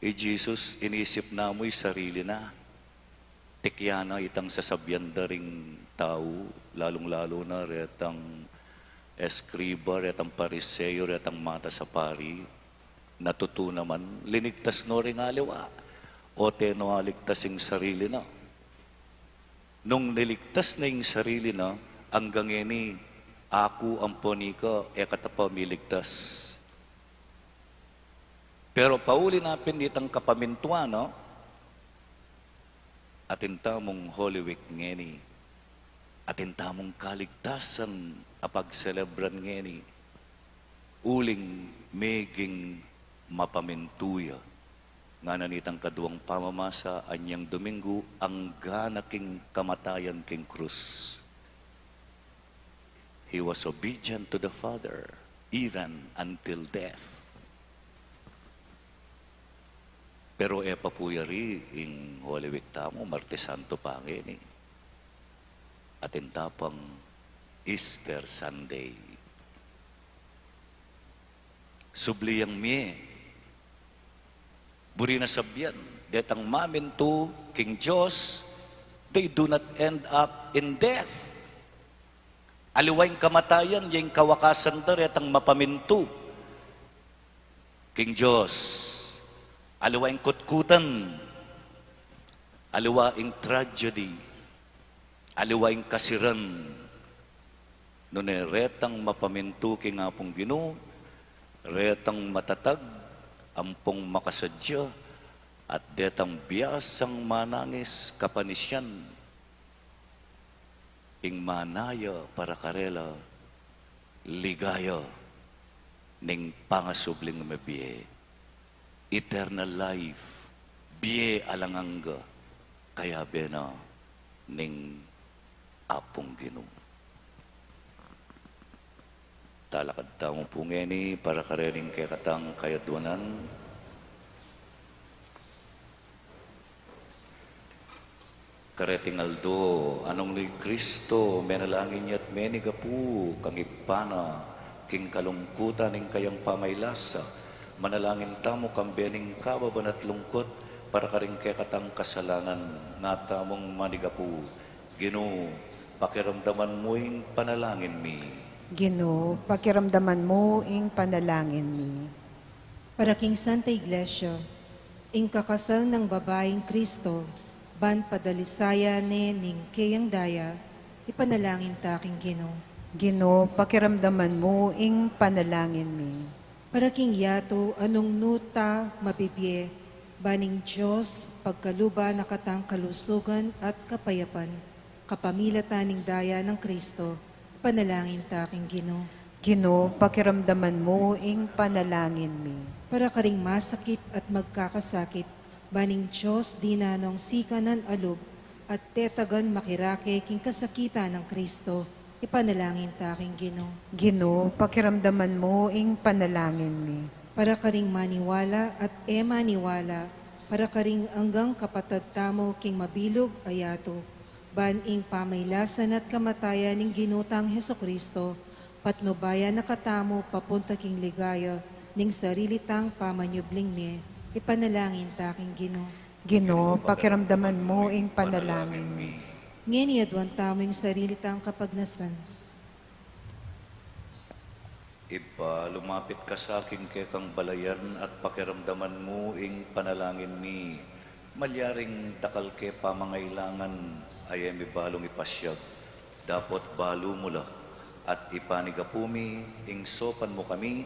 i Jesus inisip na mu i sarili na, tikyan na itang sasabian da ring tau, lalung-lalu na retang eskriba, retang Pariseo, retang matas a pari, natutu naman, linigtas no ring aliwa, o teno aligtas ing sarili na. Nung niligtas na ing sarili na, anggang ngeni, aku ampo ika, e ka ta pa miligtas. Pero pauli na pin nitang kapamintuan na, atin tamung Holy Week ngeni, atin tamung kaligtasan a pagselebran ngeni, uling meging mapamintu ya. Ngana nitang kaduang pamamasa inyang Domingo, angga na king kamatayan king krus. He was obedient to the Father, even until death. Pero e pa pu yari ing Holy Week tamu, Martes Santo pa ngeni. Atin ta pang Easter Sunday. Subli yang mie. Buri na sabian, detang mamintu king Dios, they do not end up in death. Aliwa ing kamatayan, ya ing kawakasan da retang mapamintu king Dios. Aliwa ing kutkutan, aliwa ing tragedy, aliwa ing kasiran, nune retang mapamintu king Apung Ginu, retang matatag, ampong makasadya, at detang biasang manangis kapanisian, ing mana ya para karela, ligaya ning pangasubling mebie, eternal life, bie alang angga, kayabe na ning Apung Ginu. Talakad tamu pu ngeni para karening kekatang kayadwanan. Kareting aldo, nung i Kristo menalangin ya at menigapu kang Ibpa na king kalungkutan ning kayang pamaylasa, manalangin tamu kambe ning kababan at lungkut para karing kekatang kasalanan. Nga tamung manigapu. Ginu, pakiramdaman mu ing panalangin mi. Ginu, pakiramdaman mu ing panalangin mi. Para king Santa Iglesia, ing kakasal nang babaing Kristo, ban padalisayan ne ning keyang daya, ipanalangin ta king Ginu. Ginu, pakiramdaman mu ing panalangin mi. Para king yatu a nung nu ta mabibie, ban ning Dios pagkaluban na katang kalusugan at kapayapan, kapamilatan ning daya nang Kristo, ipanalangin ta king Ginu. Ginu, pakiramdaman mu ing panalangin mi. Para karing masakit at magkakasakit, ban ning Dios dinan nong sikanan a lub at tetagan makirake king kasakitan nang Kristo, ipanalangin ta king Ginu. Ginu, pakiramdaman mu ing panalangin mi. Para karing maniwala at e maniwala, para karing anggang kapatad tamu king mabilug a yatu, ban ing pamaylasan at kamatayan ning Ginu tang Jesucristo, patnubayan na katamu papunta king ligaya ning sarili tang pamanyubling mie, ipanalangin ta king Ginu. Ginu, pakiramdaman mu ing panalangin mi. Ngeni aduan tamu ing sarili tang kapagnasan. Ibpa, lumapit ka sa king kekang balayan at pakiramdaman mu ing panalangin mi. Malyaring dakal ke pamangailangan a e mi balung ipasiag, dapot balu mu la, at ipanigapu mi ing saupan mu kami,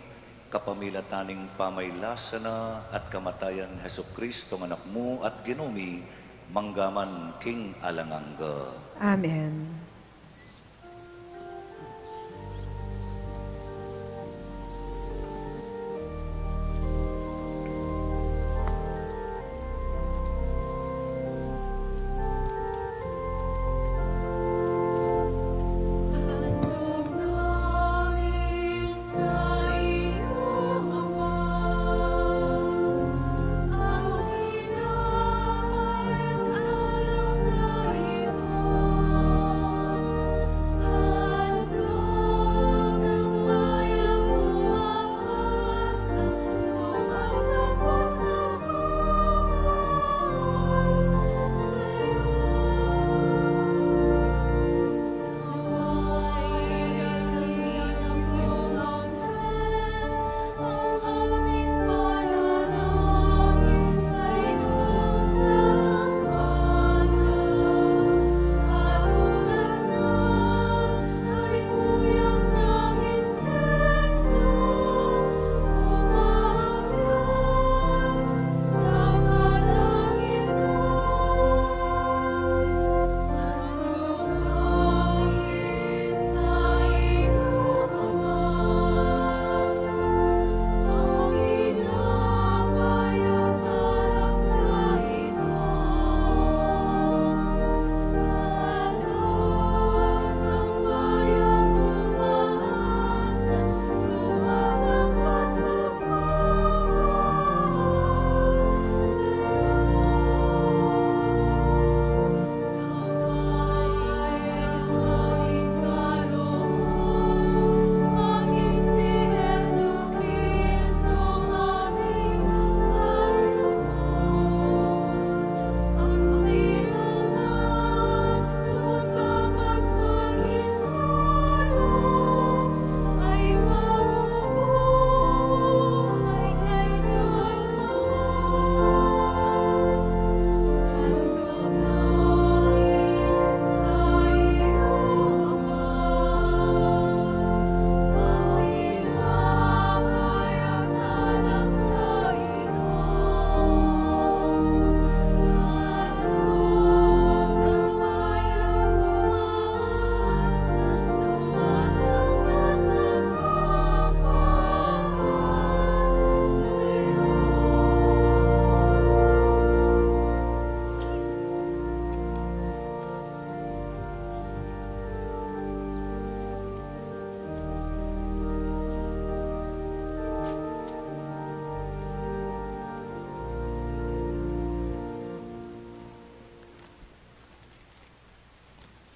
kapamilatan ning pamaylasa na at kamatayan Jesucristo, Anak mu at Ginu mi, mangga man king alang angga. Amen.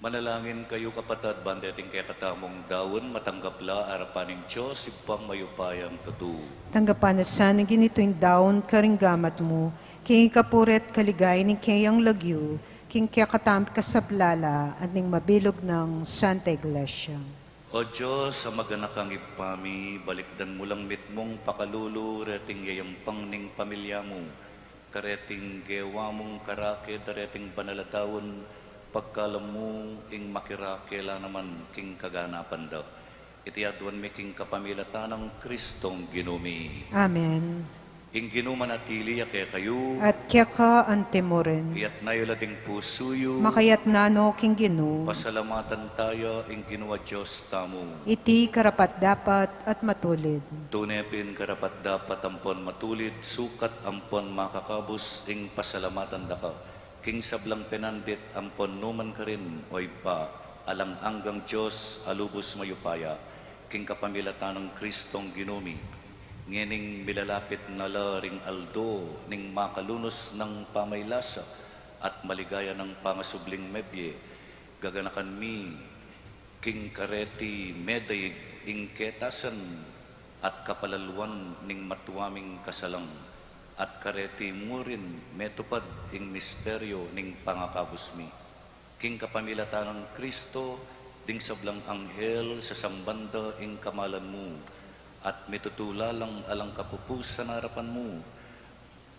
Manalangin kayu, kapatad, ban deting kekatamung daun matanggap la arapan ning Dios Ibpang mayupayang tutu. Tanggapan na sa ning Ginu iting daun karing gamat mu, king ikapuri't kaligayan ning keyang lagyu, king kekatamung kasablalan at ning mabilug nang Santa Iglesia. O Dios, a maganakang Ibpa mi, balikdan mu lang mitmung pakalulu reting yayampang ning pamilya mu, kareting gewa mung karake da reting banal a daun, pagkalam mu ing makirake la naman king kaganapan da. Iti aduan mi king kapamilatan nang Kristong Ginu mi. Amen. Ing Ginu manatili ya kekayu. At keka antimurin. Iyatna yu la ding pusu yu. Makayatna no king Ginu. Pasalamatan taya ing Ginu a Dios tamu. Iti karapat-dapat at matulid. Tune pin karapat-dapat ampon matulid, sukat ampon makakabus ing pasalamatan da ka, king sablang penandit ampon numan karin, o Ibpa, alang anggang Dios a lubus mayupaya, king kapamilatan nang Kristong Ginu mi. Ngening milalapit na la ring aldo ning makalunus nang pamaylasa at maligaya nang pangasubling mebie, gaganakan mi king kareti medaig ing ketasan at kapalalwan ning matua ming kasalang, at kareti murin metupad ing misteryo ning pangakabus mi. King kapamilatan nang Kristo, ding sablang anghel sasamban da ing kamalan mu, at mitutula lang alang kapupusan arapan mu.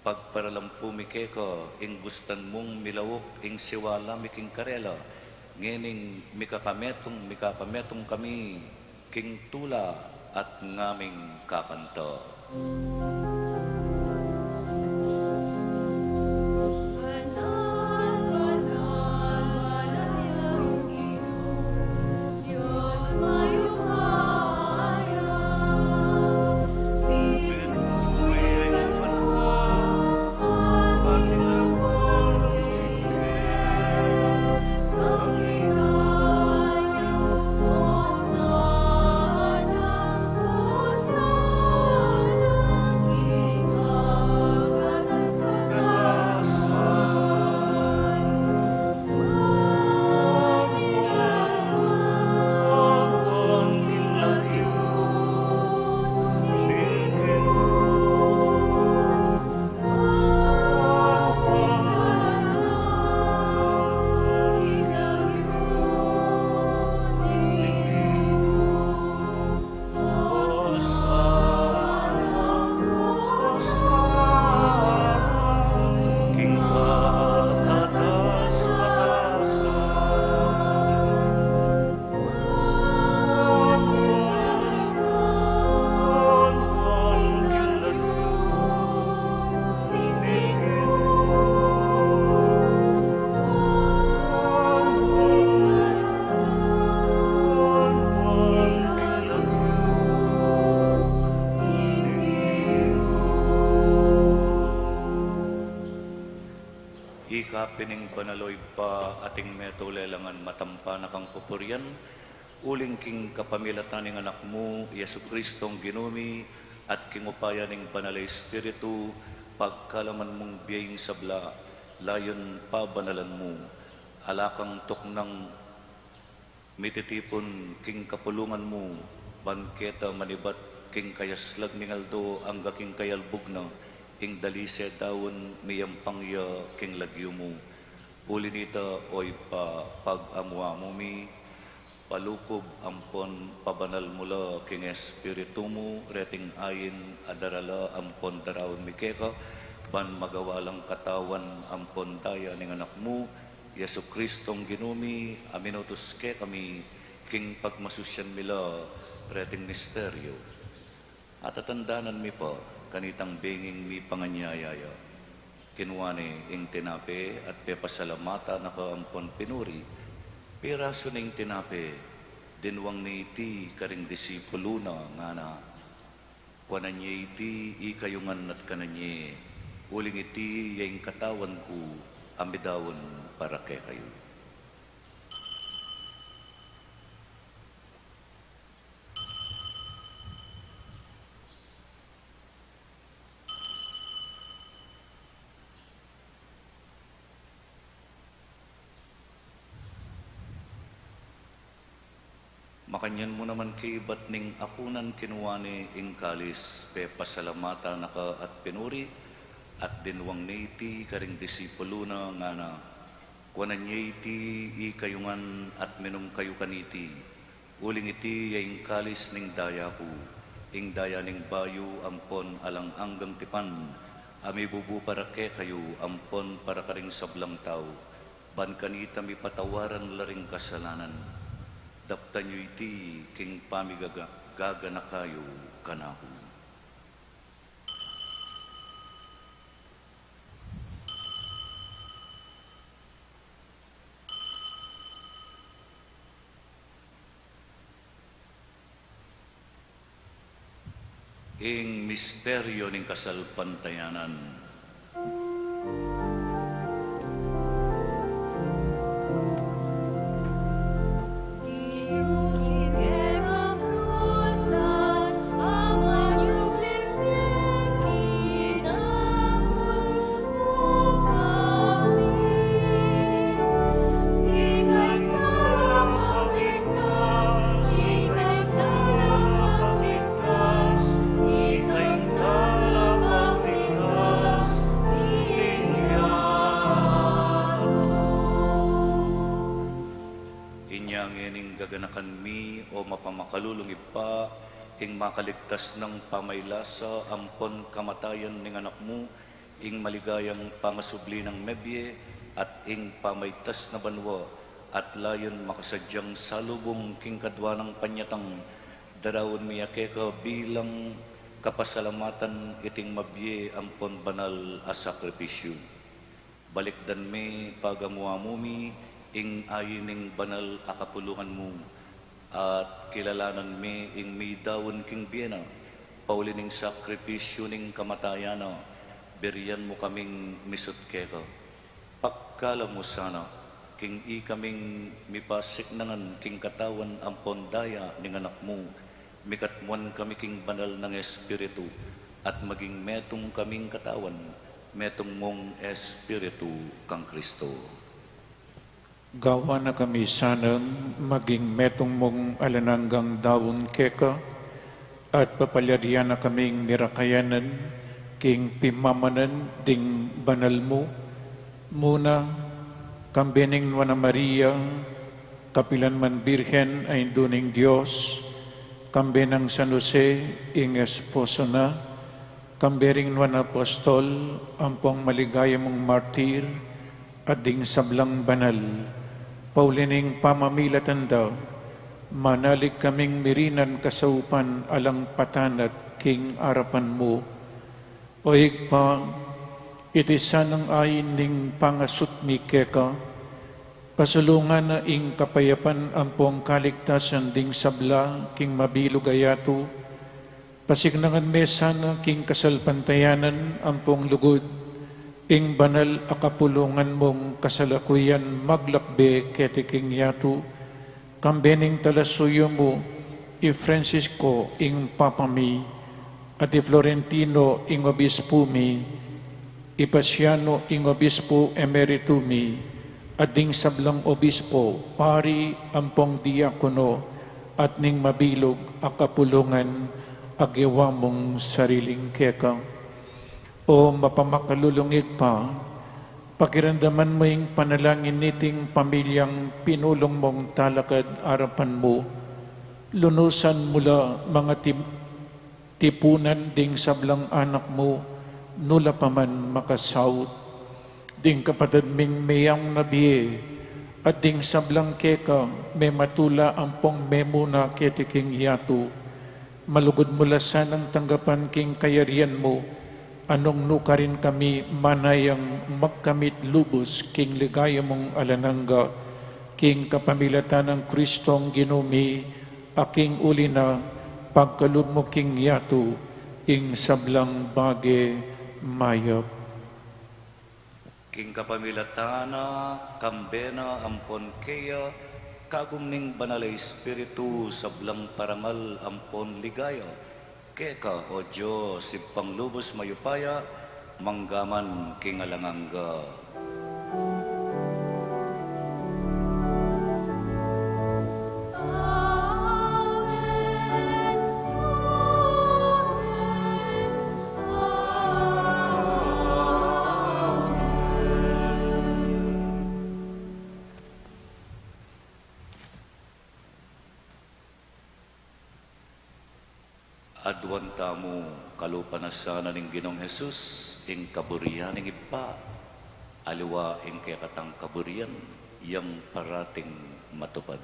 Pagparalampu mi keka ing bustan mung milauk ing siwala mi king karela, ngening mikakametung, mikakametung kami king tula at ngaming kakanta. Ika pin ing banal, o Ibpa, ating metulelangan matampa na kang pupurian, uling king kapamilatan ning Anak mu, Jesu-Kristong Ginu mi, at king upaya ning Banal a Espiritu, pagkalaman mung bie ing sabla, layun pabanalan mu. Ala kang tuknang mititipun king kapulungan mu, ban keta manibat king kayaslag ning aldo angga king kayalbug na, ing dalise daun miyampang ya king lagyu mu. Uli nita, o Ibpa, pag-amuamu mi, palukub ampon pabanal mu la king Espiritu mu reting ain a darala ampon daraun mi keka, ban magawa lang katawan ampon daya ning Anak mu, Jesu-Kristong Ginu mi, a minutus kekami king pagmasusian mi la reting misteryo. Atatandanan mi pa, kanitang benging mipanganyaya ya, kinua ne ing tinape at pepasalamatan na ka ampon pinuri, pirasu ne ing tinape, dinwang ne iti karing disipulu na, ngana: Kuanan ye iti ikayu ngan at kanan ye, uling iti ya ing katawan ku a midaun para kekayu. Makanyan mu naman kaybat ning apunan kinua ne ing kalis, pepasalamatan na ka at pinuri, at dinwang ne iti karing disipulu na ngana: Kuanan ye iti ikayu ngan at minum kayu kaniti, uling iti ya ing kalis ning daya ku, ing daya ning bayu ampon alang anggang tipan, a mibubu para kekayu ampon para karing sablang tau, ban kanita mipatawaran la ring kasalanan. Daptan yu iti king pamigaga-, gaganaka yu kanaku. Ing misteryo ning kasalpantayanan. Inya ngening gaganakan mi, o mapamakalulung Ibpa, ing makaligtas nang pamailasa ampon kamatayan ning Anak mu, ing maligayang pangasubli nang mebie, at ing pamaitas na banua, at layun makasadyang salubung king kadua nang panyatang, daraun mi ya keka bilang kapasalamatan iting mabie ampon banal a sakripisyu. Balikdan me pagamu-amu mi ing ain ning banal a kapulungan mu, at kilalanan me ing midaun king bie na, pauli ning sakripisyu ning kamatayan na, birian mu kaming misut keka. Pagkalam mu sana, king ikaming mipasiknangan king katawan ampon daya ning Anak mu, mikatmuan kami king banal nang Espiritu, at maging metung kaming katawan, metung mung Espiritu kang Kristo. Gawan na kami sanang maging metung mung alang anggang daun keka, at papalyarian na kaming mirakayanan king pimamanan ding banal mu, muna, kambe ning Nuan a Maria, kapilan man Birhen a Indu ning Dios, kambe nang San Jose, ing esposo na, kambe ring nuan a apostol, ampong maligaya mung martir, at ding sablang banal, pauli ning pamamilatan da, manalig kaming mirinan kasaupan alang patanat king arapan mu. O Ibpa, iti sanang ain ning pangasut mi keka, pasulungan na ing kapayapan ampong kaligtasan ding sabla king mabilug a yatu, pasiknangan me sana king kasalpantayanan ampong lugud, ing banal a kapulungan mung kasalakuyan maglakbe keti king yatu, kambe ning talasuyu mu, i Francisco ing Papa mi, at i Florentino ing Obispu mi, i Pasiano ing Obispu Emeritu mi, at ding sablang obispo, pari, ampong diakono, at ning mabilug a kapulungan a gewa mung sariling keka. O mapamakalulung Ibpa, pakiramdaman mu ing panalangin niting pamilyang pinulung mung talakad arapan mu, lunusan mu la mangati- tipunan ding sablang anak mu, nu la pa man makasaut. Ding kapatad ming meyang na bie, at ding sablang keka mematula ampong memuna keti king yatu, malugud mu la sanang tanggapan king kayarian mu, a nung nu karin kami manayang magkamit lubus king ligaya mung alang angga, king kapamilatan nang Kristong Ginu mi, a king uli na, pagkalub mu king yatu ing sablang bage mayap. King kapamilatan na, kambe na ampon keya, kagum ning Banal a Espiritu, sablang parangal ampon ligaya, keka, O Dios, Ibpang lubus mayupaya, mangga man king alang angga. Aduan tamu, kalupa na sana ning Ginung Jesus ing kaburian ning Ibpa, aliwa ing kekatang kaburian, yang parating matupad.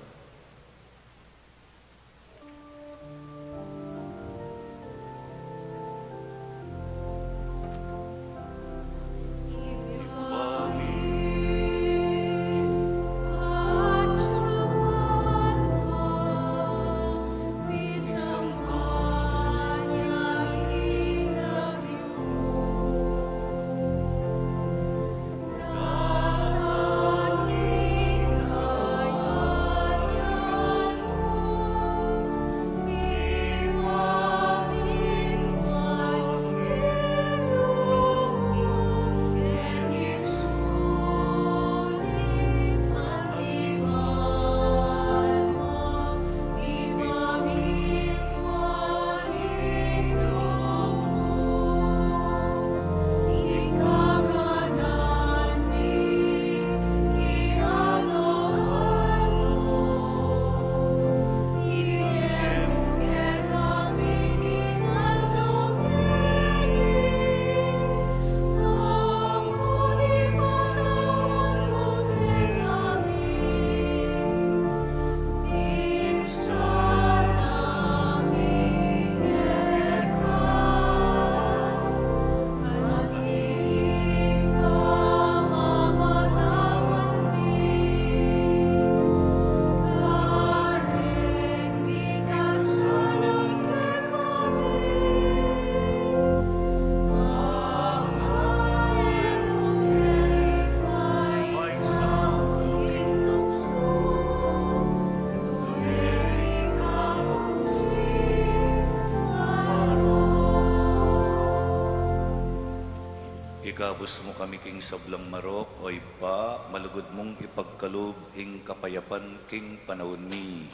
Ikabus mu kami king sablang marok, o Ibpa, malugud mung ipagkalub ing kapayapan king panaun mi.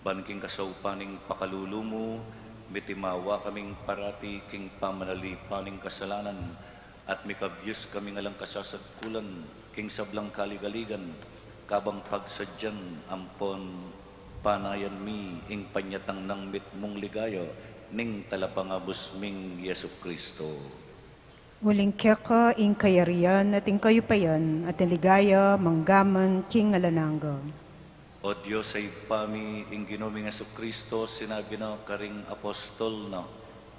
Ban king kasaupan ning pakalulu mu, mitimawa kaming parati king pamanalipan ning kasalanan, at mikabyus kami ngan lang kasasadkulan king sablang kaligaligan, kabang pagsadyan ampon panayan mi ing panyatang nang mitmung ligaya ning Talapangabus ming Jesucristo. Uling keka ing kayarian at ing kayupayan at ing ligaya manggaman king alang angga. O Dios a Ibpa mi, ing Ginu ming Jesucristo, sinabi na karing apostol na,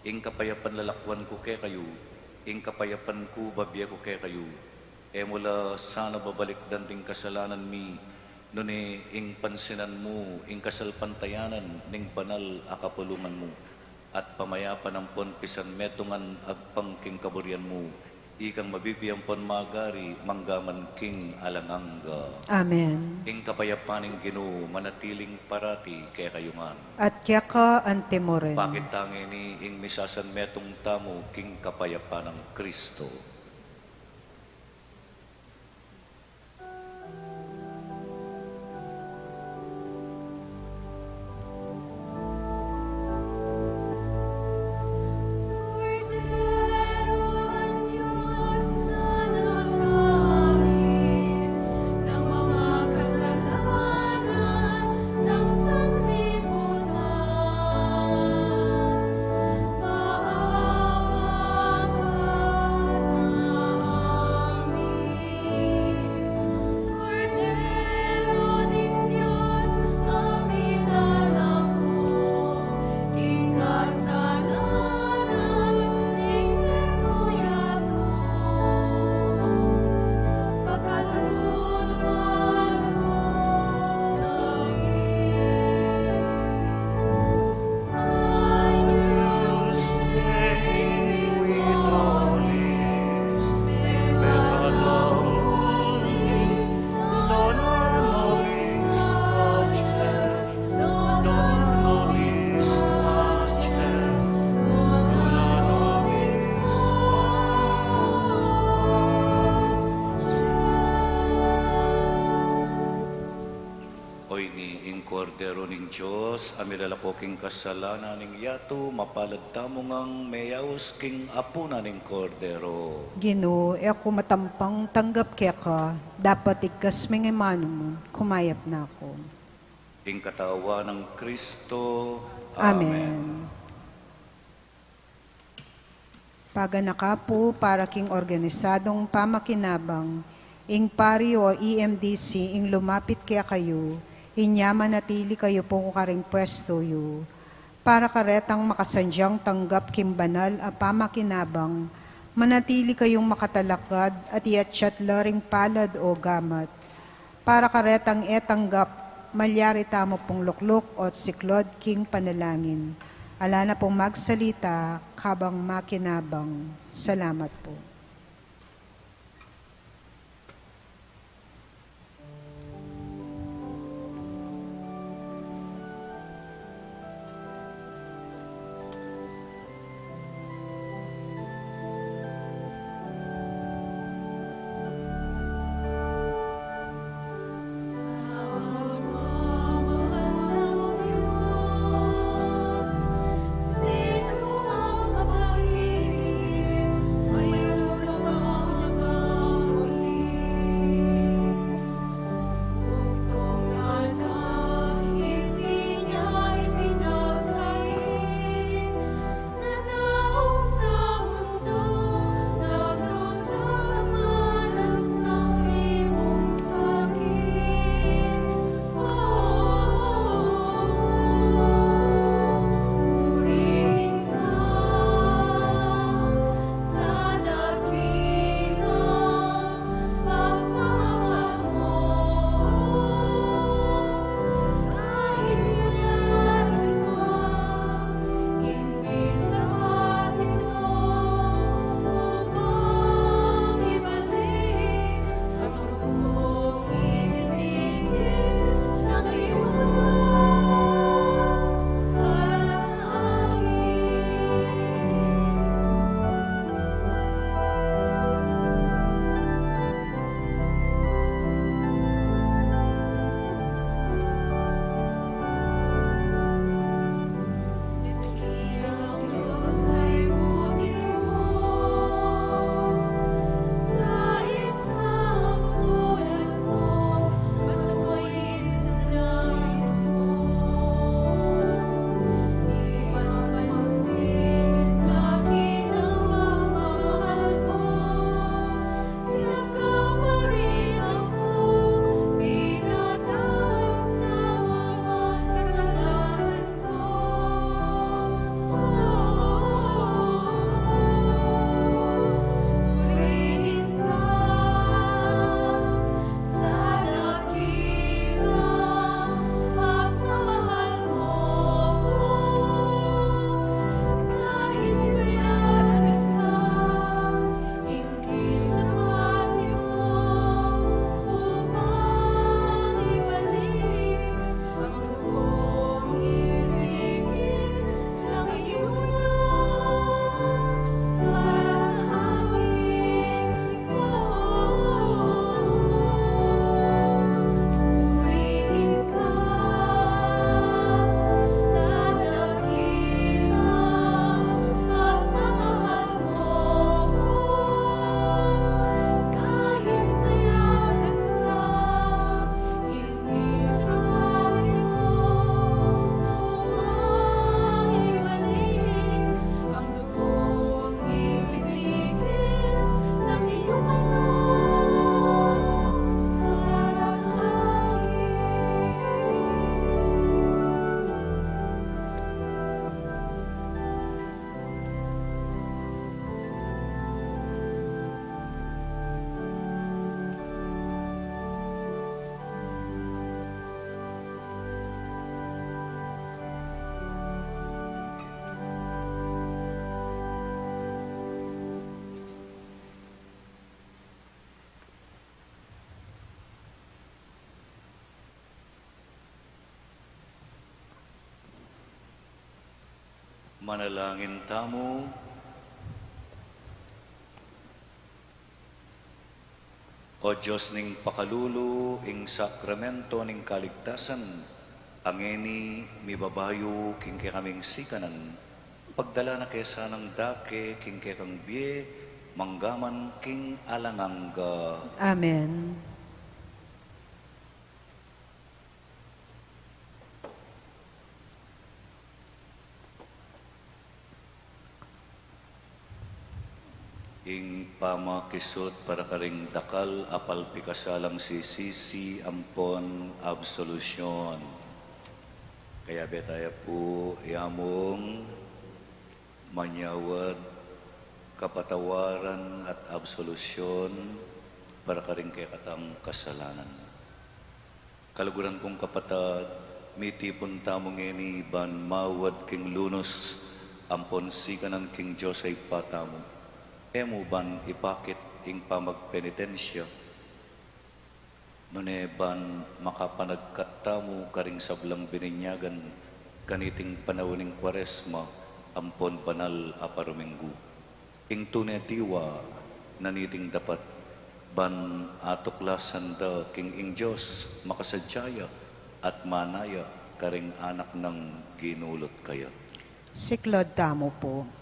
ing kapayapan lalakwan ku kekayu, ing kapayapan ku babie ku kekayu. E mu la sana babalikdan ding kasalanan mi, nune ing pansinan mu ing kasalpantayanan ning banal a kapulungan mu, at pamayapan ampon pisanmetungan agpang king kaburian mu, ikang mabibie ampon magari manggaman king alang angga. Amen. Ing kapayapan ning Ginu manatiling parati kekayu ngan. At keka antimurin. Pakit ta ngeni ing misasanmetung tamu king kapayapan nang Kristo. O ini ing Kordero ning Dios, a milalako king kasalanan ning yatu. Mapalad tamu ngang meyaus king apunan ning Kordero. Ginu, e ku matampang tanggap keka, dapot igkas me ing amanu mu, kumayap na ku. Ing katawan nang Kristo. Amen. Amen. Paganaka pu para king organisadung pamakinabang, ing pari o E M D C ing lumapit kekayu, inya manatili kayu pu karing pwestu yu. Para karetang makasadyang tanggap king banal a pamakinabang, manatili kayung makatalakad at iatyat la ring palad o gamat. Para karetang e tanggap, malyari tamu pung lukluk o siklod king panalangin. Ala na pung magsalita kabang makinabang. Salamat pu. Manalangin tamu. O Dios ning pakalulu, ing sakramento ning kaligtasan, a ngeni mibabayu king kekaming sikanan, pagdala na ke sanang dake king kekang bie, manggaman king alang angga. Amen. Ing pamakisut para karing dakal a palpikasalang sisisi ampon absolusyon. Kayabe taya pu, ya mung manyawad, kapatawaran at absolusyon para karing kekatang kasalanan. Kaluguran kung kapatad, mitipun tamu ngeni ban mawad king lunus ampon sikanan king Dios a Ibpa tamu. E mu ban ipakit ing pamagpenitensya, nune ban makapanagkat tamu karing sablang bininyagan kaniting panaun ning Kuaresma ampon banal a paruminggu. Ing tune tiwa na niting dapat ban atuklasan da king ing Dios makasadya ya at mana ya karing anak nang ginulut kaya. Siklaud tamu pu.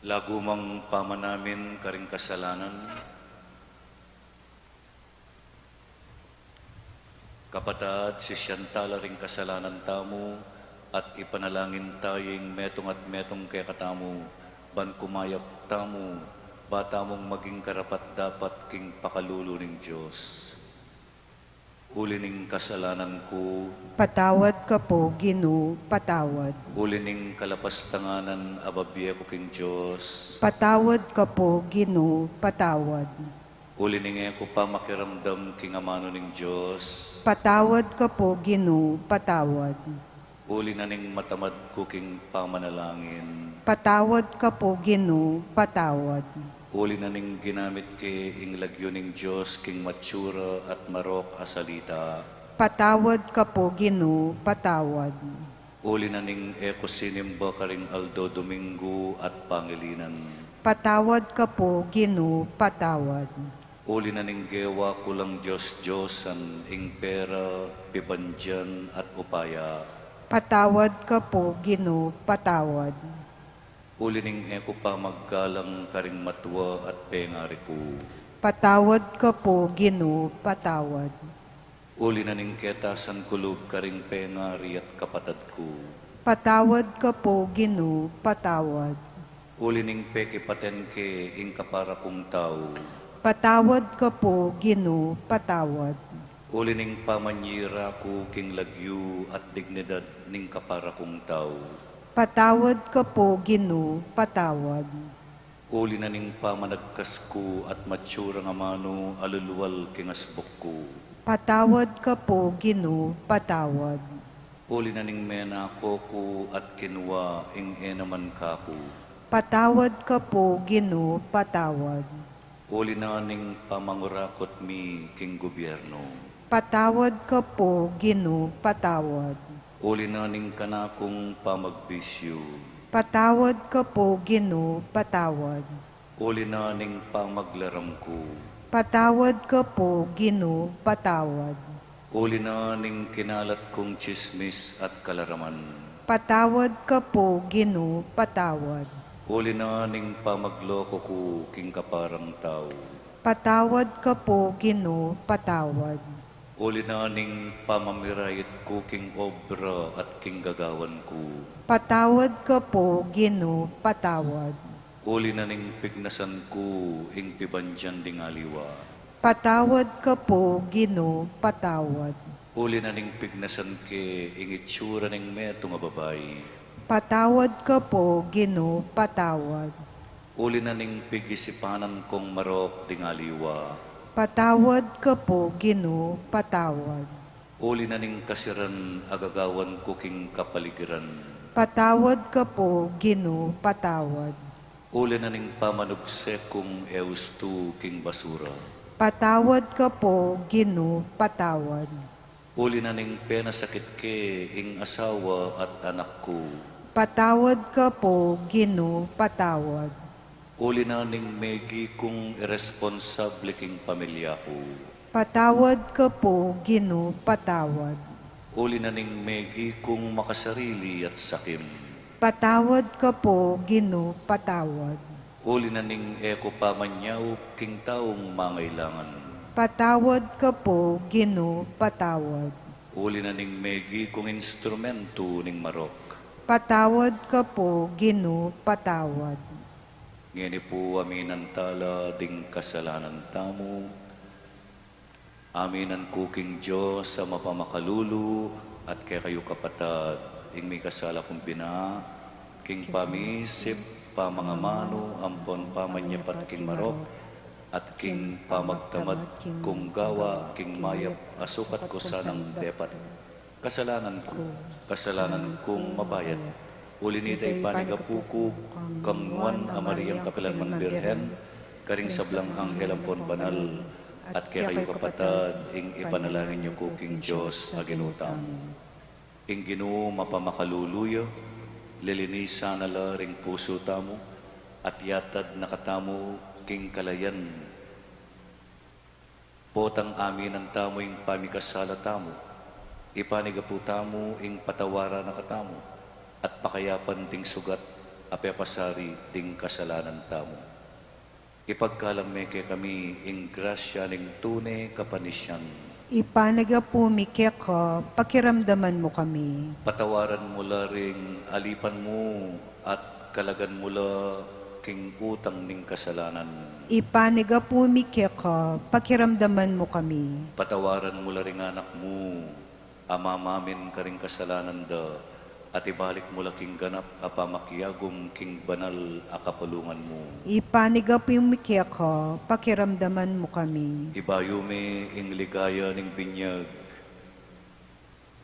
Lagumang pamanamin karing kasalanan. Kapatad, sisian tala ring kasalanan tamu at ipanalangin taya ing metung at metung kekatamu, ban kumayap tamu, ba tamung maging karapat-dapat king pakalulu ning Dios. Uli ning kasalanan ku. Patawad ka pu, Ginu, patawad. Uli ning kalapastanganan a babie ku king Dios. Patawad ka pu, Ginu, patawad. Uli ning e ku pamakiramdam king amanu ning Dios. Patawad ka pu, Ginu, patawad. Uli na ning matamad ku king pamanalangin. Patawad ka pu, Ginu, patawad. Uli na ning ginamit ke ing lagyu ning Dios king matsura at marok a salita. Patawad ka pu, Ginu, patawad. Uli na ning e ku sinimba karing aldo Domingo at pangilinan. Patawad ka pu, Ginu, patawad. Uli na ning gewa ku lang dios-diosan ing pera, pibandian, at upaya. Patawad ka pu, Ginu, patawad. Uli ning e ku pamaggalang karing matua at pengari ku. Patawad ka pu, Ginu, patawad. Uli na ning ketasan ku lub karing pengari at kapatad ku. Patawad ka pu, Ginu, patawad. Uli ning pekipaten ke ing kapara kung tau. Patawad ka pu, Ginu, patawad. Uli ning pamanyira ku king lagyu at dignidad ning kapara kung tau. Patawad ka pu, Ginu, patawad. Uli na ning pamanagkas ku at matsurang amanu a lulwal king asbuk ku. Patawad ka pu, Ginu, patawad. Uli na ning menako ku at kinua ing e naman kaku. Patawad ka pu, Ginu, patawad. Uli na ning pamangurakut mi king gubyernu. Patawad ka pu, Ginu, patawad. Uli na ning kanakung pamagbisyu. Patawad ka po, Ginu, patawad. Uli na ning pamaglaram ku. Patawad ka po, Ginu, patawad. Uli na ning kinalat kung tsismis at kalaraman. Patawad ka po, Ginu, patawad. Uli na ning pamagloko ku king kaparang tau. Patawad ka po, Ginu, patawad. Uli na ning pamamirait ku king obra at king gagawan ku. Patawad ka po, Ginu, patawad. Uli na ning pignasan ku ing pibandian ding aliwa. Patawad ka po, Ginu, patawad. Uli na ning pignasan ke ing itsura ning metung a babai. Patawad ka po, Ginu, patawad. Uli na ning pigisipanan kung marok ding aliwa. Patawad ka po, Ginu, patawad. Uli na ning kasiran a gagawan ku king kapaligiran. Patawad ka po, Ginu, patawad. Uli na ning pamanugse kung e ustu king basura. Patawad ka po, Ginu, patawad. Uli na ning penasakit ke ing asawa at anak ku. Patawad ka po, Ginu, patawad. Uli na ning megi kung iresponsable king pamilya ku. Patawad ka po, Ginu, patawad. Uli na ning megi kung makasarili at sakim. Patawad ka po, Ginu, patawad. Uli na ning e ku pamanyaup king taung mangailangan. Patawad ka po, Ginu, patawad. Uli na ning megi kung instrumentu ning marok. Patawad ka po, Ginu, patawad. Ngeni pu aminan tala ding kasalanan tamu. Aminan ku king Dios a mapamakalulu, at kekayu kapatad, ing mikasala kung bina, king pamisip, pamangamanu, ampon pamanyapat king marok, at king pamagtamad kung gawa, king mayap a sukat ku sanang depat. Kasalanan ku, kasalanan kung mabayat. Uli nita ipanigapu ku kang Nuan a Mariang kapilan man Birhen, karing sablang anghel ampon banal, at kekayu kapatad, ing ipanalangin yu ku king Dios a Ginu tamu. Ing Ginu mapamakalulu ya, lilinisan na la ring pusu tamu, at yatad na katamu king kalayan. Potang aminan tamu ing pamikasala tamu, ipanigapu tamu ing patawaran na katamu, at pakayapan ding sugat a pepasari ding kasalanan tamu. Ipagkalam me kekami ing grasya ning tune kapanisian. Ipanigapu mi keka, pakiramdaman mu kami. Patawaran mu la ring alipan mu, at kalagan mu la king utang ning kasalanan. Ipanigapu mi keka, pakiramdaman mu kami. Patawaran mu la ring anak mu a mamamin karing kasalanan da, at ibalik mu la king ganap a pamakiagum king banal a kapulungan mu. Ipanigapu mi keka, pakiramdaman mu kami. Ibayu me ing ligaya ning binyag.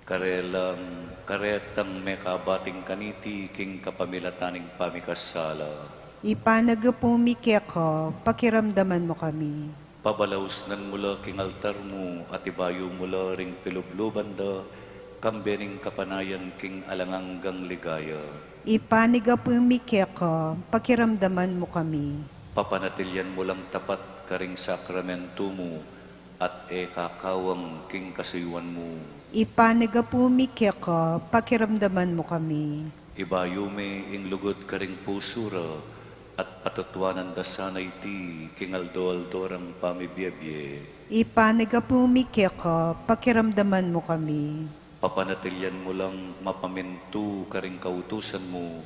Karelang, karetang mekabating kaniti king kapamilatan ning pamikasala. Ipanigapu mi keka, pakiramdaman mu kami. Pabalausnan mu la king altar mu, at ibayu mu la ring pilubluban da, kambe ning kapanayan king alang anggang ligaya. Ipanigapu mi keka, pakiramdaman mu kami. Papanatilian mu lang tapat karing sakramentu mu, at e kakawang king kasuyuan mu. Ipanigapu mi keka, pakiramdaman mu kami. Ibayu me ing lugud karing pusu ra, at patutuanan da sana iti king aldo-aldo rang pamibie-bie. Ipanigapu mi keka, pakiramdaman mu kami. Papanatilian mu lang mapamintu karing kautusan mu,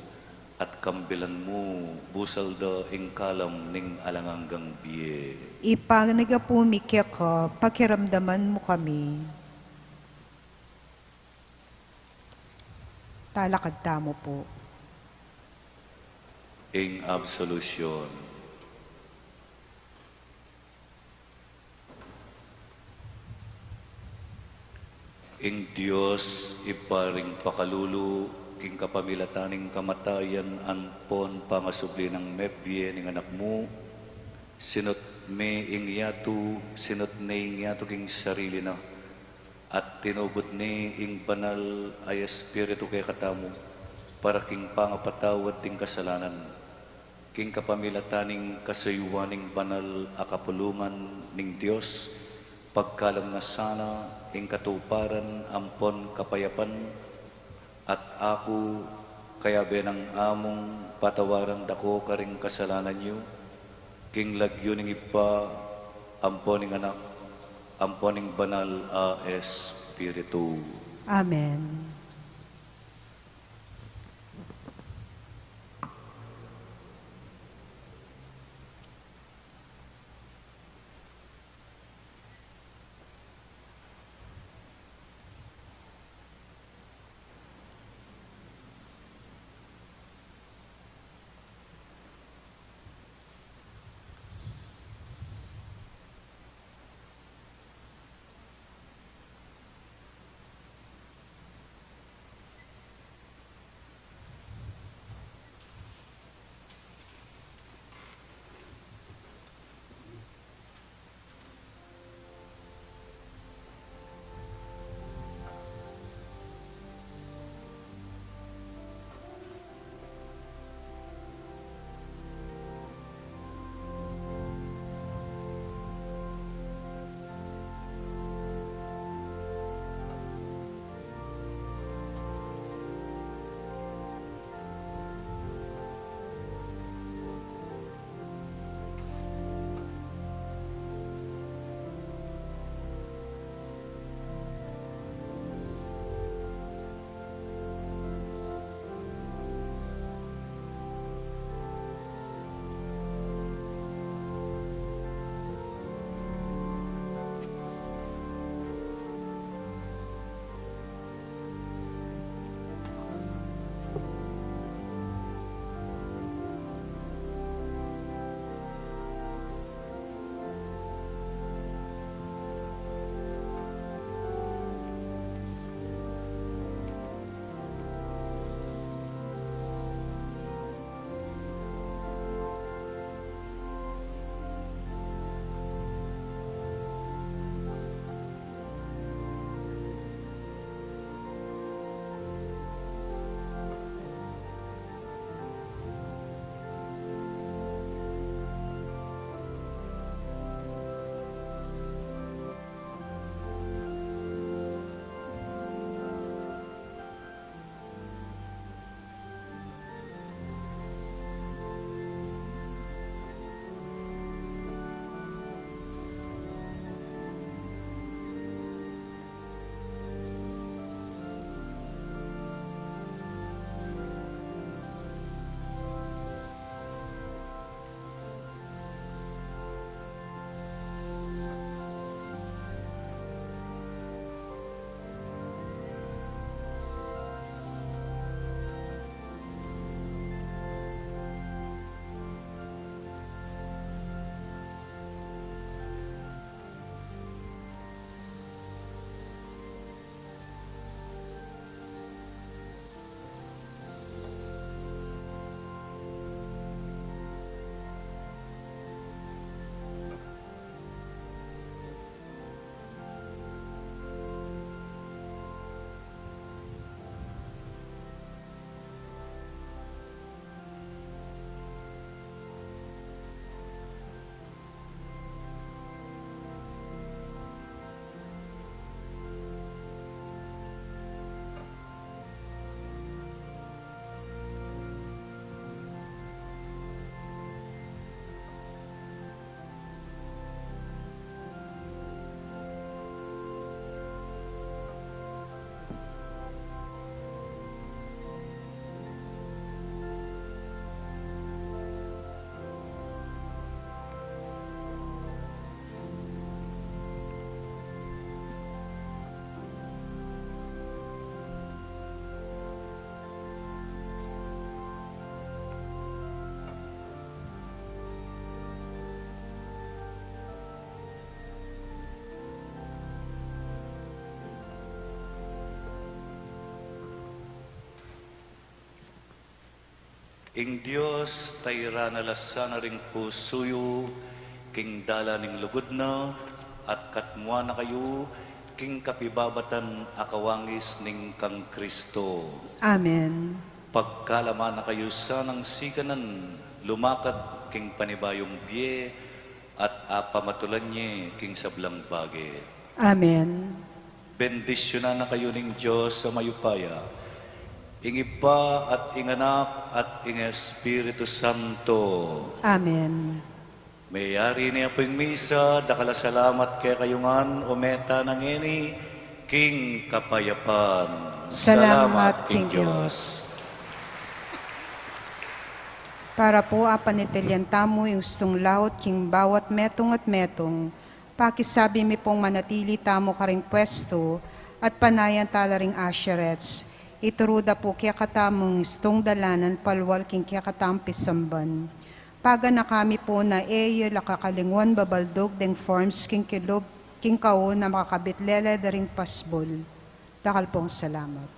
at kambilan mu, busal da ing kalam ning alang anggang bie. Ipanigapu mi keka, pakiramdaman mu kami. Talakad tamu pu. Ing absolution. Ing Dios, Ibpa ring pakalulu, king kapamilatan ning kamatayan ampon pangasubli nang mebie ning Anak mu, sinut me ing yatu, sinut ne ing yatu king sarili na, at tinubud ne ing Banal a Espiritu kekatamu, para king pangapatawad ding kasalanan, king kapamilatan ning kasuyuan ning banal a kapulungan ning Dios, pagkalam na sana ing katuparan ampon kapayapan, at aku, kayabe nang amung patawaran da ko karing kasalanan yu, king lagyu ning Ibpa, ampon ning Anak, ampon ning Banal a Espiritu. Amen. Ing Dios, tairan na la sana ring pusu yu king dalan ning lugud na, at katmuan na kayu king kapibabatan a kawangis ning kang Kristo. Amen. Pagkalaman na kayu sanang sikanan lumakad king panibayung bie at apamatulan ye king sablang bage. Amen. Bendisyunan na kayu ning Dios a mayupaya, ing Ibpa at ing Anak at ing Espiritu Santo. Amen. Meyari ne pu ing misa, dakal a salamat kekayu ngan, ume tana ngeni king kapayapan. Salamat king Dios. Para pu apanatilian tamu ing ustung laut king bawat metung at metung, pakisabi mi pung manatili tamu karing pwestu at panayan tala ring usherettes. Ituru da pu kekatamu ing ustung dalanan palual king kekatamung pisamban. Paganaka mi pu na e yu la kakalingwan babaldug deng forms king kilub king kaun a makakabit lele da ring pasbul. Dakal pung salamat.